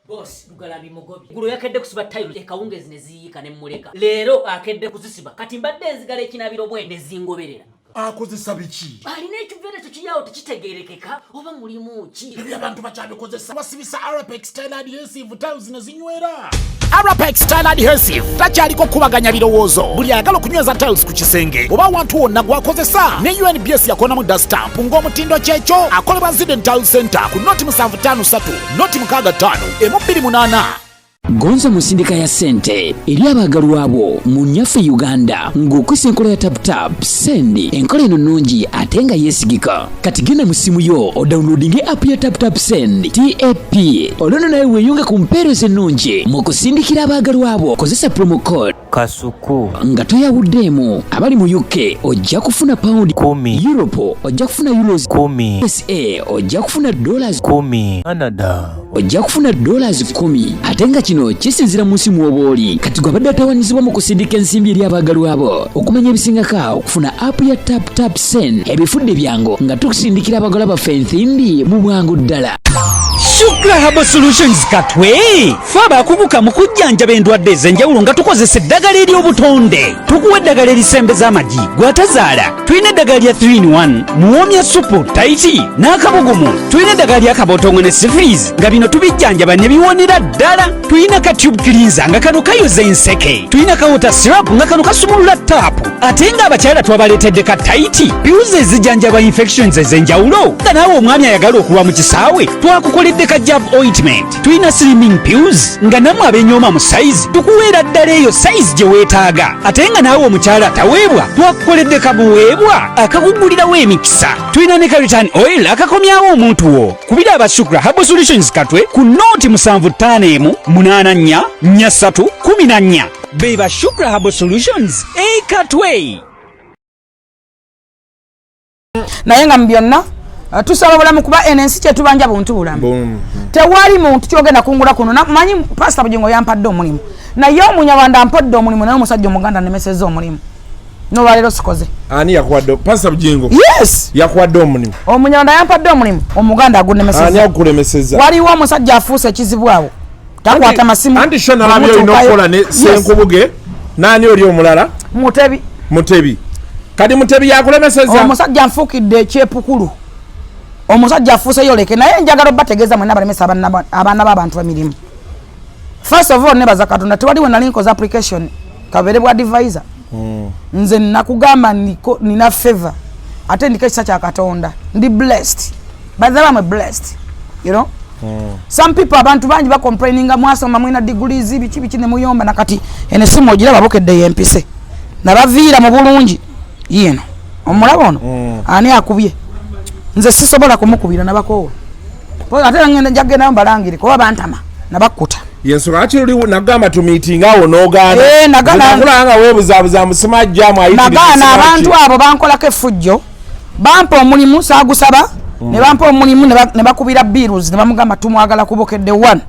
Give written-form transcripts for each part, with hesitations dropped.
Boss Lugalabi mugobye. Gulo yakedde kusiba tayiro ekawungezi ne ziyiika ne mmuleka. Leero akedde kuzisiba. Kati mbadde nzigala ekinaabiro bwe ne zingoberera. Akozesa biki? Alina ekiveera ekyo kiyaawo tekitegeerekeka oba mulimu ki? Ebyo abantu bakyabikozesa basibisa Arapex tile adhesive tiles ne zinywera. Arapex tile adhesive takyaliko kukubaganya birowoozo. Buli ayagala okunyweza tiles ku kisenge oba awantu wonna gwakozesa ne UNBS yakonamu dda stamp ng'omutindo kyekyo akolebwa Ziden Tile Center ku noti 753 noti 65 emu 28. Gonza mu nsindika ya ssente eri abaagalwa bo mu nnyaffe Uganda ng'okozesa enkola ya TapTap Send. Enkola eno nnungi ate nga yeesigika. Kati genda mu ssimu yo odownloadinge app ya TapTap Send TAP olwo nno nawe weeyunge ku mpeereza ennungi mu kusindikira abaagalwa bo. Kozesa promo code Kasuku nga toyawuddeemu. Abali mu UK ojja kufuna pound 10, Europe ojja kufuna euros 10, USA ojja kufuna dollars 10, Canada ojja kufuna dollars 10, ate nga kino kisinziira mu nsi mw'oba oli. Kati gwe abadde atawanyizibwa mu kusindika ensimbi eri abaagalwa bo, okumanya ebisingako okufuna app ya Tap Tap Send ebifudde byangu nga tukusindikira abagalwa baffe ensimbi mu bwangu ddala. Shukra Herbal Solutions Katwe ffe abakuguka mu kujjanjaba endwadde ez'enjawulo nga tukozesa eddagala ery'obutonde. Tukuwa eddagala erisembeza amagi gw'atazaala. Tulina eddagala lya 3 in 1 muwoomya supu tayiti n'akabugumu. Tulina eddagala lya kabotongo ne syphilis nga bino tubijjanjaba ne biwonera ddala. Tulina ka tube cleanser nga kano kayoza enseke. Tulina ka water syrup nga kano kasumulula taapu. Ate nga abakyala twabaleetedde ka tayiti pills ezijjanjaba infections ez'enjawulo. Nga naawe omwami ayagala okulwa mu kisaawe twakukoledde ka jab ointment. Tulina slimming pills nga nammwe abenyooma mu size tukuweera ddala eyo size gye weetaaga. Ate nga naawe omukyala ataweebwa twakukoledde kabuweebwa akakugulirawo emikisa. Tulina ne ka return oil akakomyawo omuntu wo. Kubira aba Shukra Herbal Solutions Katwe ku nooti 751 84 43 14. Be ba Shukra Herbal Solutions e Katwe. Naye nga mu byonna tusaba bulamu kuba eno ensi kyetubanja buntu bulamu. Tewali muntu kyogenda kungula kuno. Manyi Pastor Bugingo yampadde omulimu, naye Omunyarwanda ampadde omulimu, naye omusajja Omuganda nemesezza omulimu nolwaleero sikoze. Ani yakuwadde? Pastor Bugingo? Yes. Yakuwadde omulimu? Omunyarwanda yampadde omulimu, Omuganda agunemesezza. Ani agukulemesezza? Waliwo omusajja afuuse ekizibu awo, takwata masimu. Anti sho nalabye olina okukola ne Senkubuge. Nani oli omulala? Mutebi. Mutebi. Kati Mutebi yakulemesezza? Omusajja nfuukidde ekyepukulu, omusajja afuuse yoleke. Naye njagala obategeeza mwenna balemesa abaana b'abantu emirimu. First of all, nebaza Katonda tewali we nali nkoze application kabeere bwa advisor. Nze nakugamba nina favor, ate ndiko ekisa kya Katonda, ndi blessed. By the way, I'm blessed, you know. Some people, abantu bangi bacomplaininga mwasoma mwina degrees biki biki ne muyomba. Nakati eno esimu ogiraba bukedde yempise nabaviira mu bulungi yino omulaba ono. Ani akubye? Nze sisobola kumukubira nabakoowa, ate ngenda njagenda mbalangire kuba bantama nabakkuta. Yensonga lwaki luli nagamba tumiitinga awo n'ogaana. Nagaana. Nkulaba nga weebuzaabuza musima jjaamu ayitiridde. Nagaana. Abantu abo bankolako effujjo, bampa omulimu saagusaba, ne bampa omulimu ne bakubira bills ne bamugamba tumwagala ku Bukedde 1.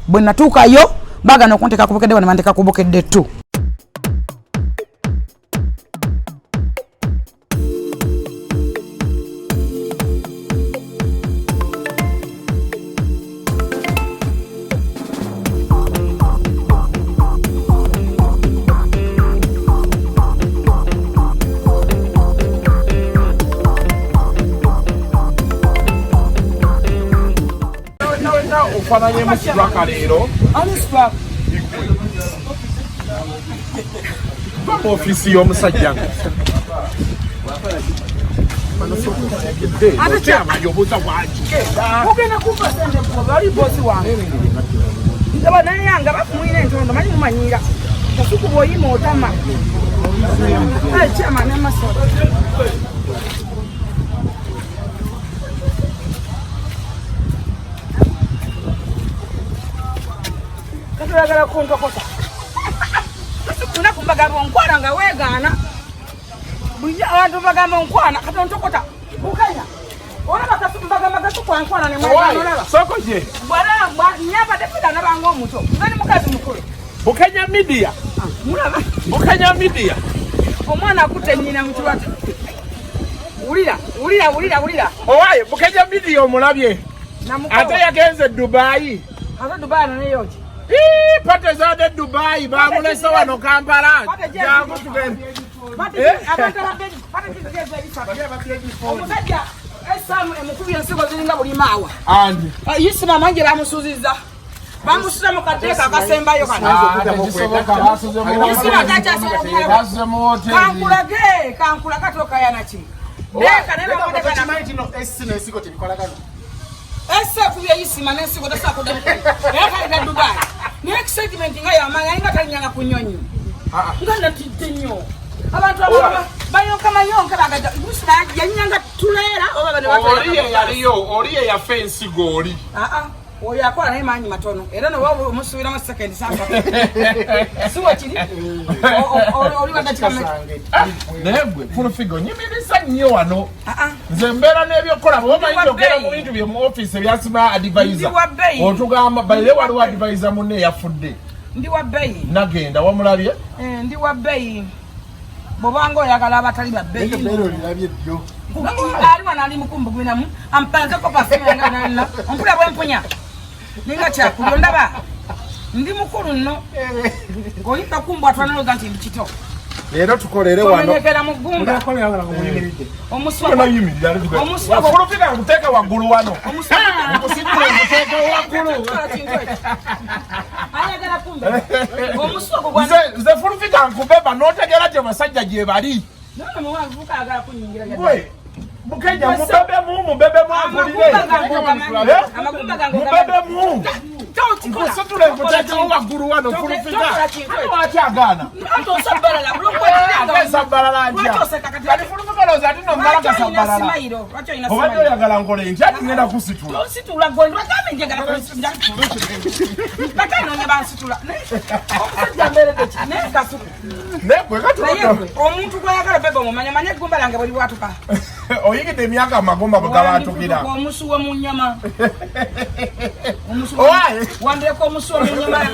Bwe natuukayo bagana okunteeka ku Bukedde 1 ne banteeka ku Bukedde 2. Ofaananyemu Straka leero. Va mu ofiisi y'omusajja nga obuuza wagigenda. Mugenda kumpa sente bali bosi wange nzaba naye nga bakumwina entondo manyi mumanyira kasuku bwoyima otama chairman amasolo. Katulagala kuntokota kasuku naku mbagamba onkwana nga weegaana bulijjo abantu bagamba onkwana kati ontokota Bukenya olaba kasuku mbagamba kasuku ankwana ne mwegaana olaba. Soko gye. Nyaba defida nabanga omuto nze ni mukazi mukulu. Bukenya Media. Mulaba. Bukenya Media. Omwana akutte nnyina mu kibatu. Wulira, wulira, wulira, wulira. Owaye Bukenya Media omulabye. Namukawa. Ate yagenze Dubai. Ate Dubai noneyoki? Pate zade Dubai bamulese wano Kampala. Jangu tugende. Omusajja esaamu emukubi ensigo ziringa bulimaawa. Andi. Isima mangi bamusuziza. Bamusuza mu kateeka akasembayo kano. Isima takyasobola kumala. Basuze mu hoteli. Kankulage, kankulage tokayana ki. Deeka naye bamuteeka na ese kubye isima n'ensigo tasobola kuddamu naye kaleta Dubai. Naye excitement nga yamaanyi alinga talinyanga ku nnyonyi. Nga natidde nnyo. Abantu abalala bayonka mayonka bagaja Isima yanyanga tuleera oba bano batwala. Oli ye yaliyo, oli ye yafa ensigo oli. Ah ah. Oyo akola naye maanyi matono era noba omusuubiramu sekendi sasa si wekiri oli wadakika Naye gwe full figure nyimiriza nnyo wano. Ah ah. Nze mbeera n'ebyokukola bw'oba Ndi wa omanyi ogenda bbeeyi. mu bintu bye mu ofiisi ebyasima advisor. Ndi wa bbeeyi. Otugamba baire waliwo advisor munne eyafudde. Ndi wa bbeeyi. Nagenda wamulabye? Eh, ndi wa bbeeyi. Bw'obanga oyagala abatali ba bbeeyi. Ali wano ali mukumbugwinamu ampanzeko perfume yange nalina ompula bwe mpunya ninga kyakulya ondaba ndi mukulu nno oyinza kumbwa twanaloza nti ndi kito Leero tukolere wano. tomenyekera mu ggumba omuswa Oyimirira ate tugende. Omuswa- Full figure nkuteeke waggulu wano. Omuswa- Nkusitule nkuteeke waggulu. ayagala kumbe omuswa gwo Nze nze full figure nkubeba n'otegeera gye basajja gye bali. nono muwanvuka ayagala kunyingira Gwe Bukenya mubebemu mubebemu ampulire. Amagumba gange Eh? amagumba gange Mubebemu. Nkusitule nkuteekewo waggulu wano full figure. Lwaki agaana? Ate sabbalala ntya? Kati full figure olowooza ati nno mmala gasabbalala. Obadde oyagala nkole ntya ati ngenda kusitula. Onsitula gwe lwagambe njagala bakanoonya bansitula naye omusajja mbeeredde ki naye Kasuku Naye gwe naye katulo gwe omuntu gw'oyagala bebe omumanya manya eggumba lange bwe libwatuka oyingidde emyaka amagumba bwe gabatukira. Omusuwa mu nnyama. Owaaye. Wandireka omusuwa mu nnyama.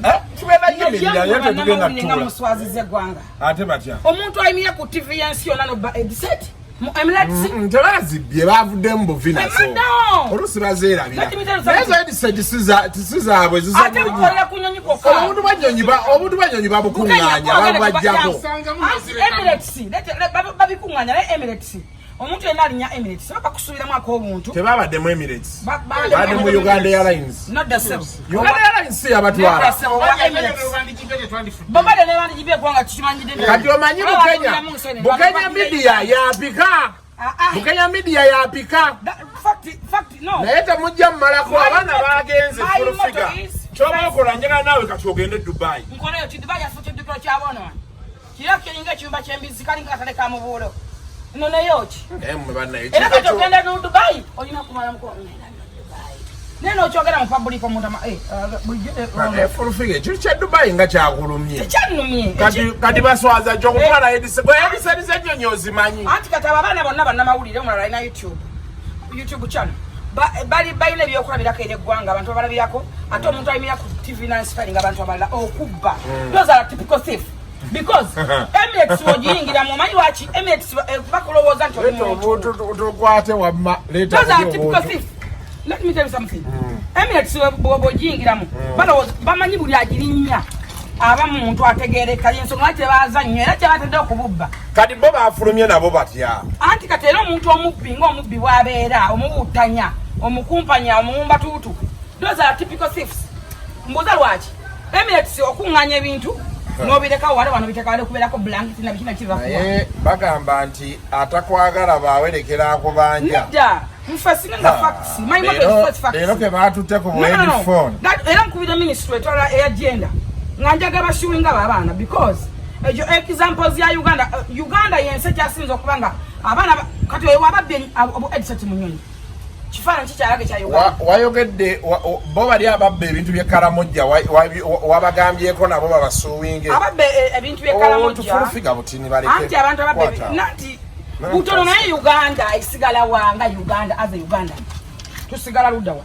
Eh, tugenda yimirira naye tetugenda Bannamawulire nga tuula. muswaziza eggwanga. Ate batya? Omuntu ayimirira ku TV y'ensi yonna nobba headset mu Emirates. Tebazibbye bavuddemu buvi nazo. Emado! Oluusi bazeerabira. Let me tell you Naye zo something. headset si zaabwe Ate zizannyonyi. bukolera ku nnyonyi kwokka. Obuntu bw'ennyonyi obuntu bw'ennyonyi babukuŋŋaanya babubaggyako. Emirates, babikuŋŋaanya naye Emirates. Omuntu yenna alinnya Emirates baba bakusuubiramu ak'obuntu. Tebabaddemu Emirates. Badde Badde mu Uganda Airlines. Not the same. Uganda Airlines si yabatwala. Nedda ssebo, owa Emirates. Bobadde ne bandigibye eggwanga tukimanyidde. Kati omanyi Baba Bukenya, batuliramu nsene, Bukenya baba media yapika. Ah, ah. Bukenya media yapika. Fact, no. Naye temujja mmalako My abaana bagenze my full motto figure. is- Ky'oba okola njagala naawe kati ogende Dubai. Nkoleyo ki Dubai yafuuka eddukiro ky'aboona. Kira kiringa ekiyumba ky'embizzi kalinga akatale ka mubuulo. Nno nayo ki? Naye mmwe bannaye Era kati ogenda mu Dubai olina kumala muko ngenda mu Dubai. Naye n'okyogera mu public omuntu ama bulijjo Full figure ekintu kya Dubai nga kyakulumye. Tekyannumye. Kati kati baswaza kyo okutwala headset. Gwe headset z'ennyonyi ozimanyi. Anti kati abo abaana bonna bannamawulire omulala alina YouTube channel. Bali balina ebyokulabirako eri eggwanga abantu babalabirako ate omuntu ayimirira ku TV n'inspiring abantu abalala okubba. Those are typical thief. Because Emirates wogiyingiramu omanyi lwaki Emirates bakulowooza nti oli Leeta muntu. obuntu tukwate wamma. Leeta Those are buli typical obuntu. thief. Let me tell you something. Emirates bw'ogiyingiramu balowooza bamanyi buli agirinnya aba muntu ategeereka y'ensonga lwaki tebaaza nnyo era kyebatadde okububba. Kati bo bafulumye nabo batya? Anti kati era omuntu omubbi ng'omubbi bw'abeera omubuutanya omukumpanya omuwumbatuutu those are typical thieves. Mbuuza lwaki Emirates okuŋŋaanya ebintu n'obirekawo wale wano biteka wale okubeerako blanketi na biki na kiva kuwa. Naye bagamba nti atakwagala baawerekera akubanja. Nedda nfe singa nga facts. My motto is Leero first facts. leero ke baatutte ku No, no, no. headphone. Era nkubira ministry etwala eya gender nga njaga basuinga abo abaana because ekyo examples ya Uganda Uganda yensi ekyasinza okuba nga abaana kati oyo wababbye obu headset mu nnyonyi kifaananyi kikyalaga ekya Uganda. Wayogedde bo bali ababba ebintu by'e Karamojja wabagambyeko nabo babasuuwinge. Ababba ebintu by'e Karamojja. Full figure butini baleke. Anti abantu ababba Kwata. nanti butono naye Uganda esigala wanga Uganda as a Uganda tusigala ludda wa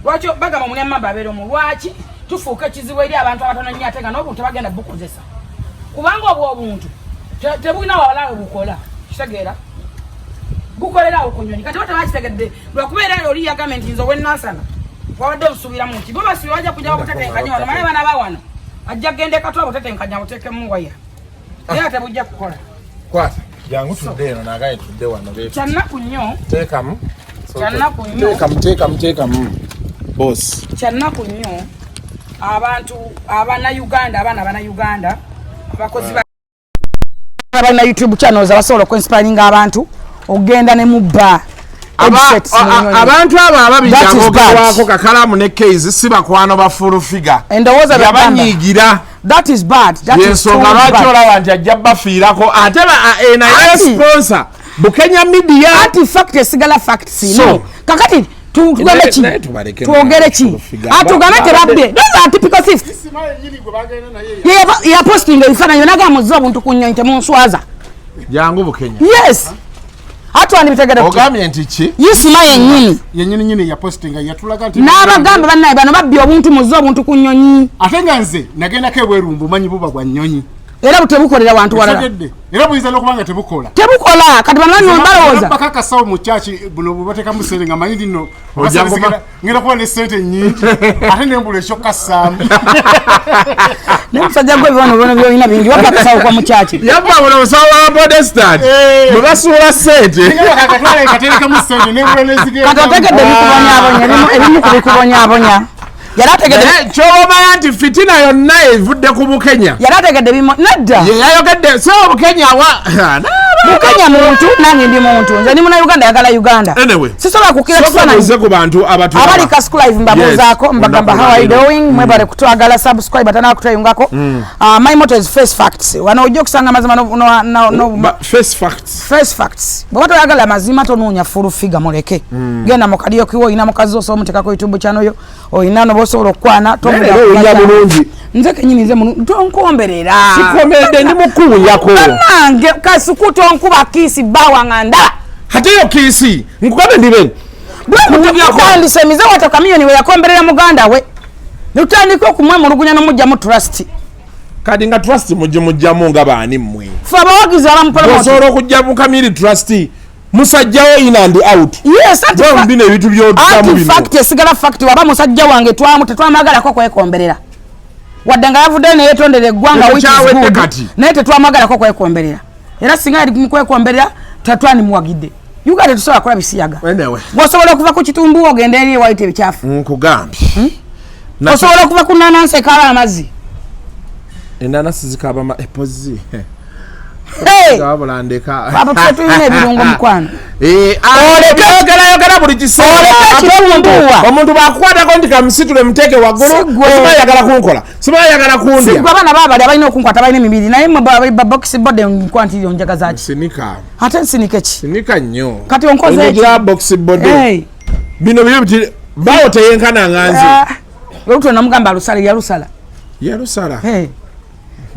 lwaki bagamba omulyamamba abeera omu lwaki tufuuka ekizibu eri abantu abatono nnyo ate nga n'obuntu tebagenda bukozesa kubanga obwo obuntu tebulina wawala we bukola kitegeera bukolera awo ku nyonyi kati bo tebakitegedde lwakubeera oli yagambye nti nze ow'enansana Wabadde obusuubiramu nti bo basuubira bajja kujja babutetenkanya wano, naye baana ba wano ajja kugenda ekatwa butetenkanya buteekemu waya, naye ate bujja kukola. Kwata, jangu tudde eno, nagaye tudde wano beetu. Kyannaku nnyo. Teekamu. Kyannaku nnyo. Teekamu, teekamu, teekamu, boss. Kyannaku nnyo abantu abannayuganda, abaana abannayuganda, abakozi balina YouTube channels abasobola okuinspiringa abantu okugenda ne mubba headsets mu nnyonyi. Abantu abo ababiri That is bad. abogerwako, Kakalamu ne Case, si bakwano ba Full Figure. Endowooza byagamba. Yabanyiigira. That is bad. That is Yensonga too lwaki bad. olaba nti ajja bafiirako ate naye Ati. sponsor Bukenya Media. Ati fact esigala fact. So. No, kakati tugambe ki? Naye tubaleke. Twogere ki? Full Figure. Atugambe tebabbye. Those are typical thieves. Yapostinga ebifaananyi naga muzze obuntu ku nnyonyi, temunswaza. Jangu Bukenya. Yes, ati wandibitegere. Ogambye nti ki? Isima yennyini. Yenyini nyini yapostinga, yatulaga nti N'abagamba bannaye bano babbye obuntu, muzze obuntu ku nnyonyi. Ate nga nze nagendako ebweru, mbumanyi buba bwa nnyonyi. Era butebukolera wantu walala. Otegedde? Era buyinza n'okuba nga tebukola. Tebukola. Kati bano bano balowooza Bako akasawo mu kyaki buno bwe bateekamu sente, nga manyi nno Ojja kuba- ngenda kuba ne sente nnyingi, ate nembula ekyokukassaamu. Naye musajja gwe, ebibono bono byolina bingi, wabba akasawo kwa mukyaki. Yabba buno busawo bwa Protestant bwe basuula sente. Akatwala katerekamu sente, nembula nezigenda. Kati otegedde ebikubonyabonya, ebimu ku bikubonyabonya yali ategedde. Naye kyobamanya nti fitina yonna evudde ku Bukenya. Yali ategedde ebimu nedda. Ye yayogedde so Bukenya wa Bukenya muntu, nange ndi muntu. Nze ndi munauganda, yagala Uganda. Anyway, sisobola kukira sooka kifaananyi. obuuze ku bantu abatulaba. Abali Kasuku Live mbabuuzaako. Yes, Mbagamba, olunaku how are you lwaleero. doing? Mwebale kutwagala. Subscribe atanaba kutweyungako. My motto is face facts. Wano ojja okusanga amazima no Face facts. Face facts. Bw'oba toyagala mazima, tonoonya Full Figure, muleke. Genda mu kalyokiwo, olina mukazi, osobola omuteekako YouTube channel yo, olina noba osobola okukwana. Naye leero owulira bulungi. Nze kenyini nze mulu tonkomberera. Sikomedde, ndi mukuwunyako. Bannange, Kasuku, tonkuba kiisi bbaawa nga ndala. Ate yo kiisi nkugambe ndibe Bwetutandise emize wata Kamiyoni we yakomberera muganda we, netutandika okumwemulugunya nomugjamu trust. Kati nga trust mugimugjamu nga baani mmwe? Fe abawagizi abamupromote. Osobola okujja mu Kamiri trust musajjawo in and out. Yes, anti bino ebintu byoddamu anti bino. Fact esigala fact. Waba musajja wange, twamu tetwamagalako kwekomberera, wadde nga yavuddeyo neyetondera eggwanga, which is Tekyawedde good. kati. Naye tetwamagalako kwekomberera, era singa yali mukwekomberera tetwanimuwagidde. Uganda tetusobola kukola bisiyaga. Anyway. Bw'osobola okuva ku kitumbu ogenda eri ewayita ebikyafu. Nkugambye. Osobola okuva ku nanansi ekaaba amazzi. Enanasi zikaaba ma epozi. Hey! Wabula ndeka. Abo tufe tulina ebirungo, mukwano. Yogera yogera buli kiseera. Oleke kitumbuwa. Omuntu bakukwatako nti kamusitule muteeke waggulu. Sigwe. Simanyi ayagala kunkola, simanyi ayagala kundya. Sigwe, abaana baabali abalina okunkwata balina emibiri, naye mwe ba box body nkwa nti onjagaza ki? Sinika. Ate nsinike ki? Sinika nnyo. Kati onkoze ki? Ogira box body. Hey. Bino byo biti bawo teyenkana nga nze. Ah, oluto namugamba alusala, yalusala. Yalusala. Hey.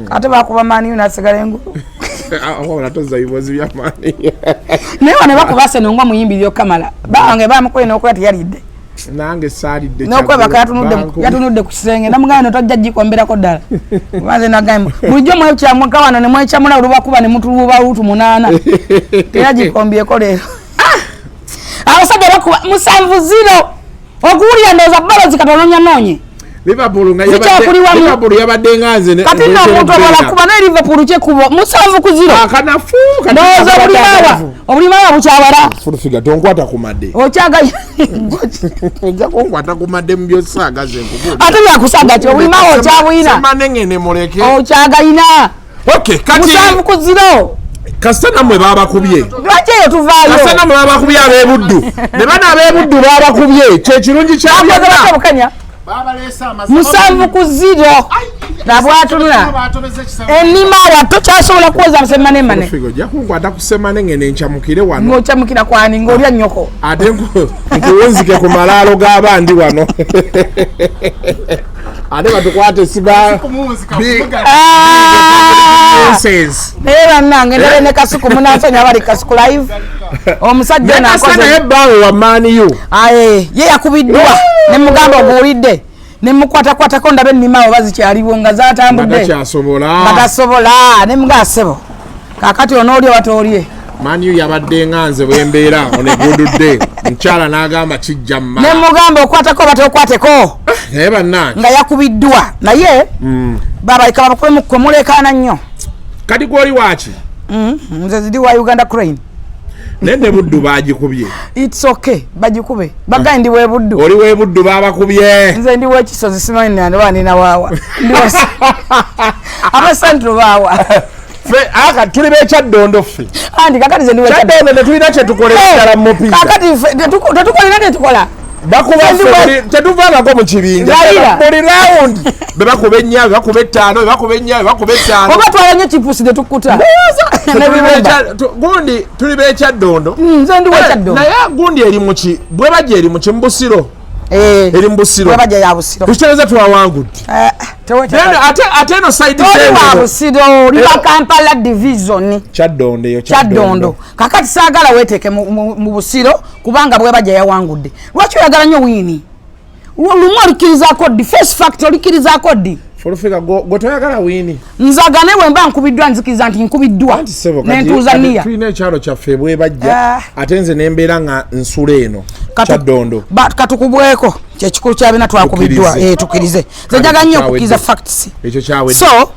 Ate bakuba maani yo nasigala engulu. Wabula toza bibozi byamaani. Naye wano bakuba Arsenal nga muyimbi lyokamala bawange bamukuye n'okulya teyalidde. Nange saalidde. N'okwebaka yatunudde Bankubi. yatunudde ku kisenge, namugamba no tojja gikomberako ddala. Kubanze nagamba bulijjo mwekyamweka wano ne mwekyamula olubakuba ne mutuluba lutu munaana, teyagikombyeeko leero. Abasajja bakuba 7-0, okuwulira ndowooza balozi katononya noonye. Liverpool nga Zikyakuliwamu. Liverpool yabadde nga nze Kati nno omuntu omala kuba naye Liverpool kyekubo 7-0. Akanafu. Ndowooza obulimawa obulimawa bukyawala. Full Figure, tonkwata ku madde. Okyaga. Ojja kunkwata ku madde mu byosaaga ze nkubuulira. Ate byakusaaga ki? Obulimawa okyabuyina. Semanengene muleke. Okyagayina. Okay, kati 7-0. Kasita nammwe babakubye. Lwaki eyo tuvaayo? Kasita nammwe babakubye ab'ebuddu ne bano ab'ebuddu babakubye, kyekirungi kya Bakoze batya? byonna. Bukenya Babaleese amazima. 7-0 nabwatunula. Batobeza ekisaawe. Enima awa tokyasobola kwoza musemanemane. Full Figure, ojja kunkwata ku semanengene nkyamukire wano. Ng'okyamukira kwani ng'olya nnyoko? Ate nkuwunzike ku malaalo g'abandi wano, ate batukwate siba Kumuwunzika, kumugatta. Ah! Nonsense. Naye bannange, ndabe ne Kasuku munansonyi abali Kasuku Live, omusajja ono Nakasa akoze naye bbaawe wa Man U. Aye, ye yakubiddwa ne mugamba oguwulidde ne mukwatakwatako ndabe ennima oba zikyaliwo nga zatambudde. Nga takyasobola. Nga tasobola, ne mugamba ssebo, kakati onoolye oba toolye? Man U yabadde nga nze bwembeera on a good day, mukyala n'agamba kijja mmala. Ne mugamba okwatako oba tokwateko. Naye bannange nga yakubiddwa naye babaleka babakubemukko, mulekaana nnyo. Kati gwoli waaki? Nze ziri wa Uganda Crane. Naye ne Buddu bagikubye. It's okay, bagikube. Bagaye ndi webuddu. Oli webuddu, babakubye. Nze ndi wekisozi, simanyi nani nina waawa. Ndi aba Central baawa. Ffe aka tuli bekyaddondo ffe. Andi kakati nze ndi Kyaddondo tetulina kyetukolera ddala mu mupiira. Kakati ffe tetukolera, tetukola. Bakuba Nze ndi ffe tetuvangako mu kibinja. Layira. Buli round bebakuba ennya, bebakuba ettaano, bebakuba ennya, bebakuba ettaano. Oba twala nnyo chipusi tetukkuta. Gundi tuli bekyaddondo. Nze ndi wekyaddondo. Naye gundi eri muki, bwe bajja eri muki, mu Busiro, eri mu Busiro. Bwebajja ya Busiro. Tukitegeeza twawangudde. Tewetaaga. Then ate eno side Toli wa z'Engogo. Busiro, oli wa Kampala Division. Kyaddondo eyo. Kyaddondo. Kakati saagala weeteeke mu Busiro kubanga bwebajja yawangudde. Lwaki oyagala nnyo win? Lumu olikkirizaako ddi? Face fact, olikkirizaako ddi? Fulufika, gwe toyagala win. Nzagane bwe mba nkubiddwa, nzikiriza nti nkubiddwa. Anti ssebo, kati Nentuuza kati niya. tulina ekyalo kyaffe bwebajja, ate nze nembeera nga nsula eno Kyaddondo. Katukubweko kyekikulu kyabina, twakubiddwa. Tukkirize. Eh, tukkirize. Nze njagala nnyo okukkiriza facts. Ekyo kyawedde. So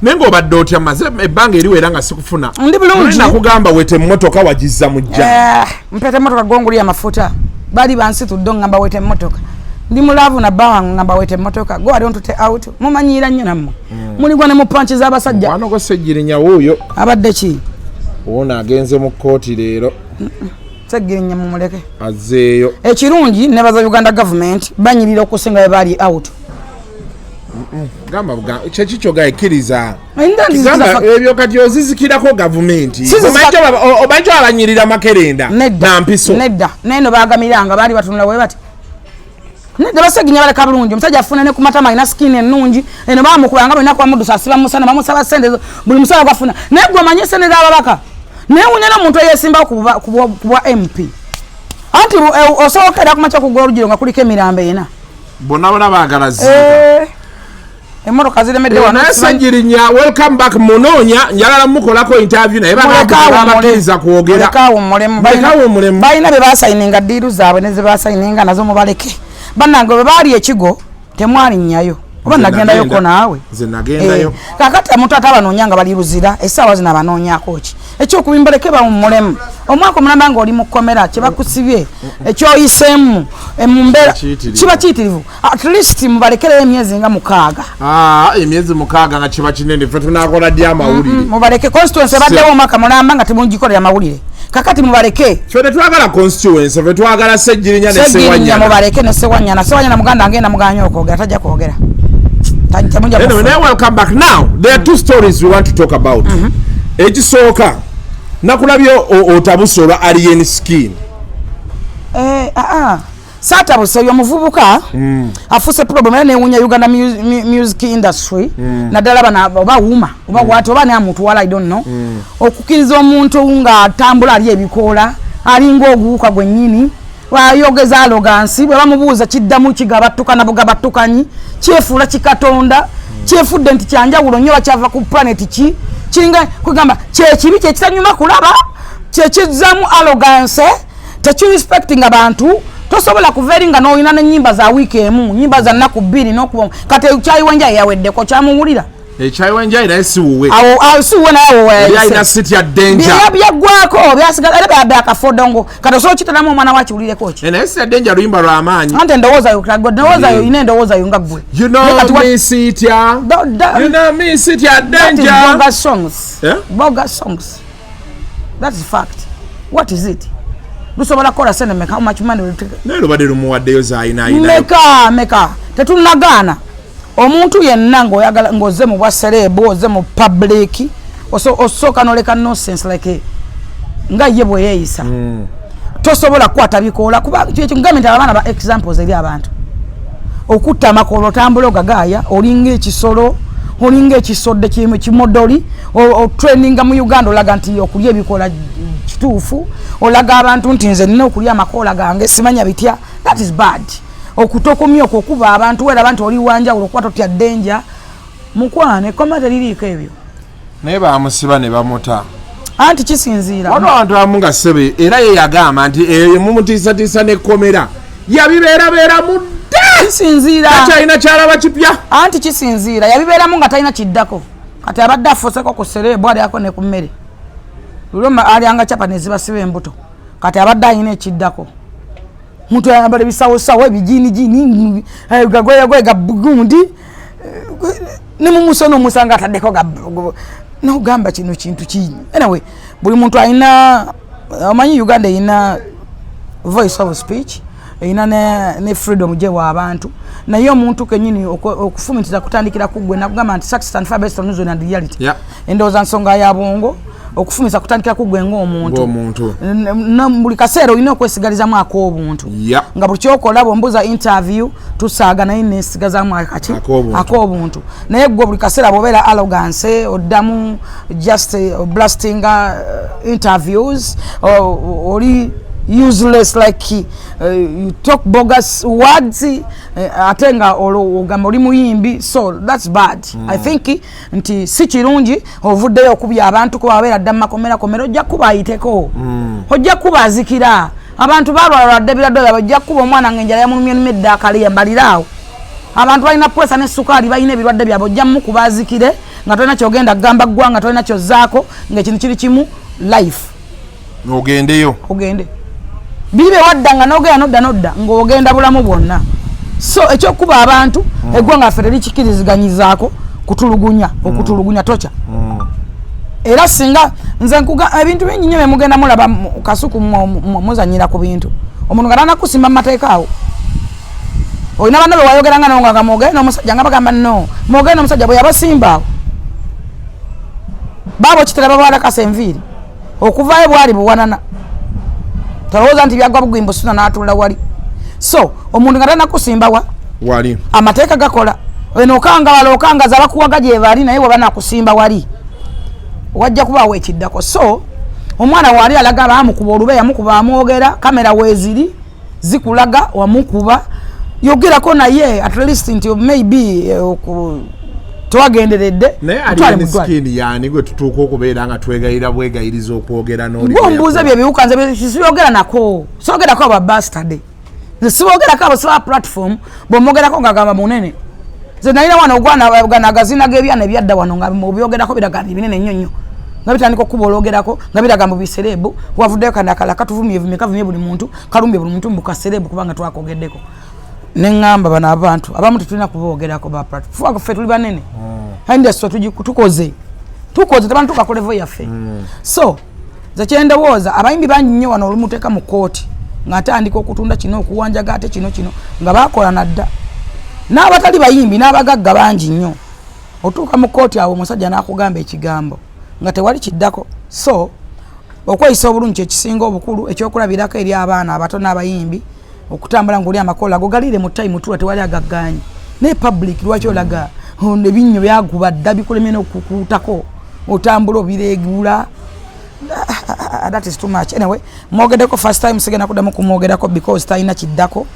Naye ng'obadde otya? Maze ebbanga eriwera nga sikufuna. Ndi bulungi. Luli nakugamba weta emmotoka, wagizza mujja. Mpeta emmotoka gonguli amafuta, bali bansitudde, ngamba weta emmotoka. Ndi mu love na bba wange, ngamba weta emmotoka. Go, I don't take out. Mumanyiira nnyo nammwe, muligwa ne mu panchi z'abasajja. Mukwano gwo Ssegirinya wuuyo. Abadde ki? Wuuno agenze mu kkooti leero. Seggirinya mumuleke. Azzeeyo. Ekirungi, nebaza Uganda government, banyirira okusinga bwe baali out. Gamba kyeki kyogaye, kkiriza. Ayinza nti Gamba, nzikiriza ebyo kati ozizikirako gavumenti. Sizizika- Omanyi abanyirira makerenda Nedda. na mpiso. Nedda, neno bagamiranga baali batunula bwe bati. Nedda, baseginya baleka bulungi. Omusajja afuna ne ku matama, alina skin ennungi. Eno bamukubanga bonna kwamudusa, asiba musana, bamusaba sente buli musala gwafuna. Naye gwe omanye sente z'ababaka, naye wunya n'omuntu eyesimbawo ku bwa MP. Anti osobola okukera ku makya kugula olugiro nga kuliko emirambo ena. Bonna bona baagala ziika. Emmotoka ziremedde wano. Naye Ssegirinya, welcome back. Munoonya, njagala mukolako interview, naye babakkiriza kwogera. Mulekaawo mulemu. Mulekaawo mulemu. Balina be basayininga deal zaabwe ne ze basayininga nazo, mubaleke. Bannange, bwe baali ekigo temwalinnyayo oba Nze nagendayoko nagenda. naawe? Nze nagendayo. Kakati omuntu ate abanoonya nga bali Luzira essaawa zino, abanoonyako ki? Ekyokubi, mbaleke bawummulemu omwaka omulamba ng'oli mu kkomera, kyebakusibye, ekyoyiseemu mu mbeera Kiyitirivu. kiba kiyitirivu. At least mubalekereyo emyezi nga 6. Ah, emyezi 6 nga kiba kinene, ffe tunakola ddi amawulire? Mubaleke. Constituency ebaddewo omwaka mulamba nga temugikolera mawulire, kakati mubaleke. Ffe tetwagala constituency, ffe twagala Ssegirinya ne Segirinya. Sewanyana. Mubaleke ne Sewanyana. Sewanyana muganda agenda muganya okwogera, tajja kwogera. Temujja Anyway, kufuna. now welcome back. Now there are two stories we want to talk about. Ekisooka, nakulabye otabuse olwa Alien Skin. Eh, ah, ah. Saatabuse. Oyo omuvubuka afuuse problem, era newunya Uganda music industry, naddala bana oba wuma oba wati oba namutwala, I don't know, okukkiriza omuntu ng'atambula ali ebikoola, alinga oguwuka gwennyini, ayogeza arrogance, bwe bamubuuza kiddamu kigabattukana bugabattukanyi, kyefuula kikatonda, kyefudde nti kyanjawulo nnyo, bakyava ku planet ki, kiringa kugamba kyekibi kyekitanyuma kulaba, kyekizzamu arrogance, tekirespectinga bantu. Tosobola kuva eri nga n'olina n'ennyimba za wiiki emu, nyimba za nnaku 2 n'okuba kati kyayiwenja yaweddeko, kyamuwulira. Ekyayiwenjayi naye si wuwe. Awo awo si wuwe, naye awo Yali alina Sitya Danger. Byaggwako, byasigala era byakafoddongo. Kati osobola okiteramu omwana wakiwulireko ki? Eh, naye Sitya Danger luyimba lw'amaanyi. Anti endowooza yo, endowooza yo, olina endowooza yo nga ggwe. You know Naye kati me Sitya, you know me Sitya That is Danger. bogus songs. Eh? Bogus songs. That is fact. What is it? Lusobola kukola sente meka? How much money will it take? Naye lubadde lumuwaddeyo zaayinaayina. Meka meka? Tetunagaana. Omuntu yenna ng'oyagala ng'ozze mu bwa celeb, ozze mu public, osooka n'oleka nonsense like nga ye bwe yeeyisa. Tosobola kukwata bikoola kuba kyekyo ngambye nti abaana ba examples eri abantu. Okutta amakoola, otambula ogagaaya, olinga ekisolo, olinga ekisodde kimodoli. Otrendinga mu Uganda, olaga nti okulya ebikoola kituufu, olaga abantu nti nze nina okulya amakoola gange, simanya bitya. That is bad. Okutokomya okwo okuba abantu weraba nti oli wanjawulo kuba totya danger, mukwane, ekoma teririiko ebyo. Naye bamusiba ne bamuta. Anti kisinziira. Waliwo abantu abamu nga ssebe era ye yagamba nti eyo mumutiisatiisa n'ekkomera yabibeerabeeramu dda. Kisinziira. Takyalina kyalaba kipya. Anti kisinziira, yabibeeramu nga talina kiddako. Kati abadde afuuseko ku celeb, alyako ne ku mmere. Luloma alyanga capa nezibasiba embuto. Kati abadde alina ekiddako. Muntu ayambala ebisawosawo, ebijiinijini, gagoyagoye, gagundi, ne mumusono omusanga ataddeko nogamba kino kintu ki. Anyway, buli muntu alina, omanyi Uganda erina voice of speech, erina ne freedom gyewa abantu. Naye omuntu kenyini okufumitiriza kutandikira ku ggwe. Nakugamba nti success and based on reason and reality. Endowooza nsonga ya bwongo. Okufumisa kutandikira ku ggwe ng'omuntu. Ng'omuntu. Buli kaseera olina okwesigalizamu ak'obuntu. Nga buli kyokola, bwombuza interview tusaaga, naye nesigazamu akaki? Ak'obuntu. Ak'obuntu. Naye gwe buli kaseera bw'obeera arrogance, oddamu just blasting interviews, oli useless, like you talk bogus words, ate nga olwo ogamba oli muyimbi. So that's bad. I think nti si kirungi ovuddeyo okubya abantu, kuba wabeera dda mumakomera komera, ojja kuba ayiteko, ojja kuba azikira. Abantu balwalalwadde ebirwadde byabwe, ojja kuba omwana nga enjala yamulumye edda akaliya mbaliraawo. Abantu balina pressure ne sukaali, balina ebirwadde byabwe, ojja mukuba azikire nga tolina kyogenda kugamba ggwanga, tolina kyozzaako, ngaekintu kiri kimu, life. Ogendeyo. Ogende biri byewadda nga nogenda nodda nodda ng'ogenda bulamu bwonna. So ekyokuba abantu, eggwanga ffe terikikiriziganyizaako kutulugunya, okutulugunya tokya. Era singa nze nkuga ebintu bingi nnyo byemugenda mulaba kasuku muzanyira ku bintu. Omuntu nga tanakusimba mu mateeka awo, olina banna bewayogeranga nawo nga mwogere n'omusajja, nga bagamba no mwogere n'omusajja, bwe yabasimba awo baaba okitera babalakasa enviiri okuvaayo bwali buwanana. Tolowooza nti byagwa bugwimbu suna n'atuula wali. So omuntu nga tanakusimba wa wali amateeka gakola eno, okangawala okangaza abakuwaga gye bali, naye bweba nakusimba wali wajja kubaawo ekiddako. So omwana waali alaga bamukuba olube, yamukuba amwogera, kamera weeziri zikulaga wamukuba, yogerako naye at least nti maybe tewagenderedde. Naye mutwale alien mu ddwaliro. Skin yani gwe tutuuka okubeera nga twegayira bwegayiriza okwogera n'oli. Gwombuuza bye biwuka, nze siyogera nako, sogerako aba bastard. Nze sibogerako abo, siba platform bwomwogerako nga gamba munene. Nze nalina wano ogwana gana agazina g'ebyana ebyadda wano nga obyogerako biraga nti binene nnyo nnyo, nga bitandika okuba olwogerako nga biraga mbu bi celeb. Wavuddeyo kano akala katuvumye vumye, kavumye buli muntu, kalumbye buli muntu mbu ka celeb kubanga twakogeddeko. Neŋŋamba bano abantu abamu tetulina kuboogerako ba platform, ffe tuli banene, industry tukoze tukoze, tebantuuka ku level yaffe. So nze kyendowooza, abayimbi bangi nnyo wano olumuteeka mu kooti ng'atandika okutunda kino, okuwanjaga, ate kino kino nga bakola nadda n'abatali bayimbi n'abagagga bangi nnyo. Otuuka mu kooti awo omusajja n'akugamba ekigambo nga tewali kiddako. So okweyisa obulungi kyekisinga obukulu, ekyokulabirako eri abaana abato n'abayimbi. Okutambula ngaoli amakola ago galiire mu time tula, tewali agagganyi. Naye public lwaki olaga ono ebinnyo byaguba dda bikulemye n'okukuutako, otambula obiregula? That is too much. Anyway, mwogeddeko first time, sigenda kuddamu kumwogerako because talina kiddako.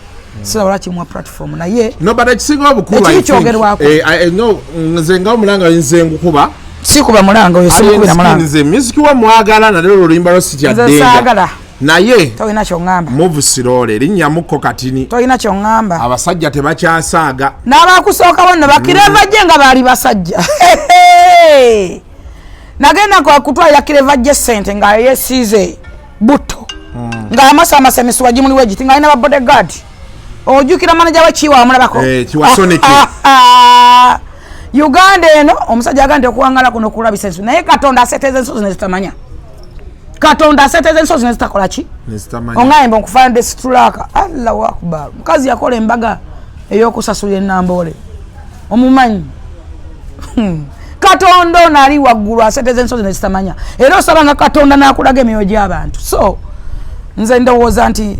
Siraba lwaki muwa platform naye. No, but ekisinga obukulu, Ekiri I think, kyogerwako. No, nze nga omulanga nze ngukuba. Sikuba mulanga oyo, simukubira mulanga. Nze music wa mwagala, nalero oluyimba lwo sitya. Nze Ddenga. saagala. Naye Tolina kyoŋŋamba. Move slowly, erinnyamukko katini. Tolina kyoŋŋamba. Abasajja tebakyasaaga. N'abakusookawo nno bakireva gye nga baali basajja. Nagenda kutwalira kireva gye sente nga yesiize butto, ng'amasamasa emisuwa gimuliwo egiti, ng'alina ba bodyguard. Ojjukira manager we Kiwa, amulabako? Eh, Kiwa Sonic. Uganda eno omusajja agamba nti okuwangala kuno kulabisa ensozi, naye Katonda aseteeza ensozi nezitamanya. Katonda aseteeza ensozi nezitakola ki? Nezitamanya. Oŋŋambe nkufaanadde situlaaka. Allahu akbar! Mukazi yakola embaga ey'okusasulira enamboole, omumanyi? Katonda ono ali waggulu aseteza ensozi nezitamanya, era osabanga Katonda n'akulaga emyoyo gy'abantu. So nze ndowooza nti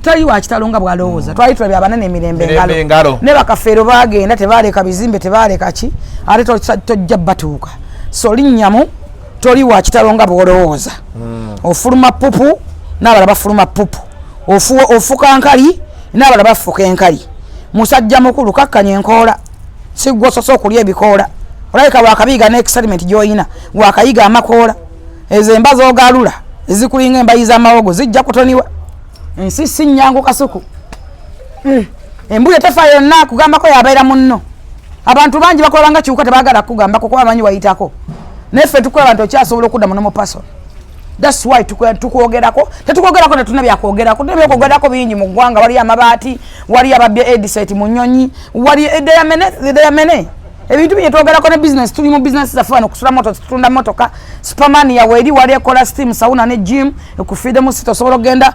tali wa kitalo nga bw'alowooza. Twali tulabye abanene emirembe Mirembe engalo. Ne bakafeero bagenda tebaleka bizimbe, tebaleka ki, ate tojja batuuka. So linnyamu, toli wa kitalo nga bw'olowooza. Ofuluma pupu n'abala bafuluma pupu, ofuka nkali n'abala bafuka enkali. Musajja mukulu, kakkanya enkoola, si gwe osoose okulya ebikoola. Olabika wakabiiga ne experiment gy'oyina, wakayiga amakoola. Ezo emba z'ogalula ezikulinga embayi z'amawogo zijja kutoniwa. Ensi si nnyangu Kasuku. Embuli etefa yonna kugambako yabeera munno. Abantu bangi bakola nga kiwuka, tebaagala kugambako kuba bamanyi wayitako. Naye ffe tukulaba nti okyasobola okudda muno mu person. That's why tukwogerako. Tetukwogerako, tetulina byakwogerako. Tulina byakwogerako bingi mu ggwanga. Waliyo amabaati, waliyo ababbye headset mu nnyonyi, wali there are many ebintu bingi twogerako ne business. Tuli mu business zaffe wano, kusula moto, tutunda motoka. Superman yawe eri wali ekola steam sauna ne gym ekufiidemu sita, osobola okugenda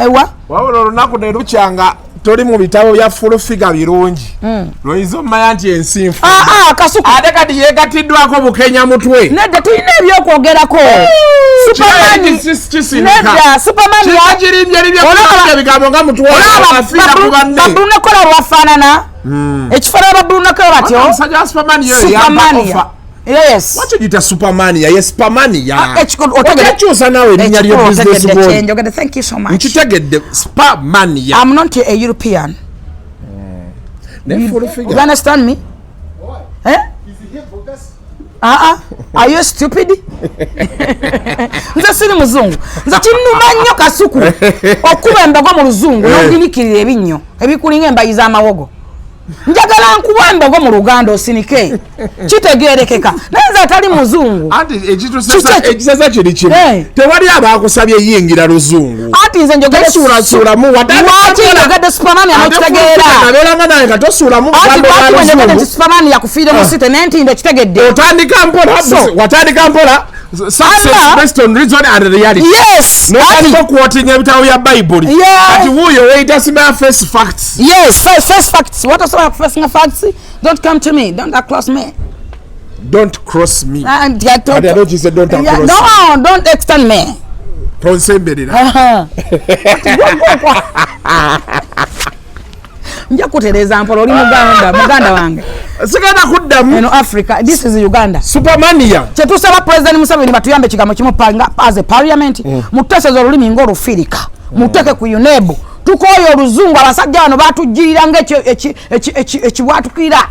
ewa. Wabula olunaku ne lukyanga toli mu bitabo bya Full Figure birungi, lwoyinza omumanya nti ensi nfu. Ah, ah, Kasuku. Ate kati yeegatiddwako Bukenya mutwe. Nedda, tulina ebyokwogerako. Superman. Nedda, Superman. Kirimbye ebigambo nga mutwe afiira ku banne. Babulunakola lwafaanana ekifaanana babulunakola batyo. Omusajja wa Superman yo yampa Superman. offer. Yes. Waki ogiyita Supermania? Ye Spamania. Ah, otegedde. Otekyusa naawe erinnya lyo Ekikulu business otegedde bwoli. kyenjogedde. Thank you so much. Nkitegedde, Spamania. I'm not a European. Ne Full You Figure. understand me? Eh? Ah ah, are you stupid? Nze siri muzungu. Nze kinnuma nnyo Kasuku okuba embogo mu luzungu n'oginikirira ebinnyo ebikulinga embayi z'amawogo. Njagala nkuba embogo mu Luganda osinike, kitegeerekeka, naye nze atali muzungu. Anti Kiki ekisesa kiri kimu. Tewali abakusabye yingira luzungu. Anti nze njogedde Tosuulasuulamu. Lwaki njogedde Superman anokitegeera? Abeeranga naye nga tosuulamu Anti bugambo lwaki bwa bwe njogedde nti luzungu. Superman yakufiire mu site n'entindo, kitegedde? Otandika mpola. Watandika mpola, success based on reason and reality. Yes. Notandika okuquotinga ebitabo bya Bayibuli. Kati wuuyo weyita simaya face facts. Yes, face facts. What osobola kufacinga facts? Don't come to me. Don't cross me. Don't cross me. And yeah, Kati ate okiyise don't Yeah, cross. no, don't extend me. Tonsemberera. Nja kutereeza mpola, oli muganda, muganda wange. Sigenda kuddamu. Eno Africa, this is Uganda. Supermania. Kyetusaba President Museveni batuyambe ekigambo kimu nga as a parliament, mututeeseze olulimi ng'Olufirika, muteeke ku UNEB. Tukooye oluzungu. Abasajja bano batujjirira nga ekibwatukira,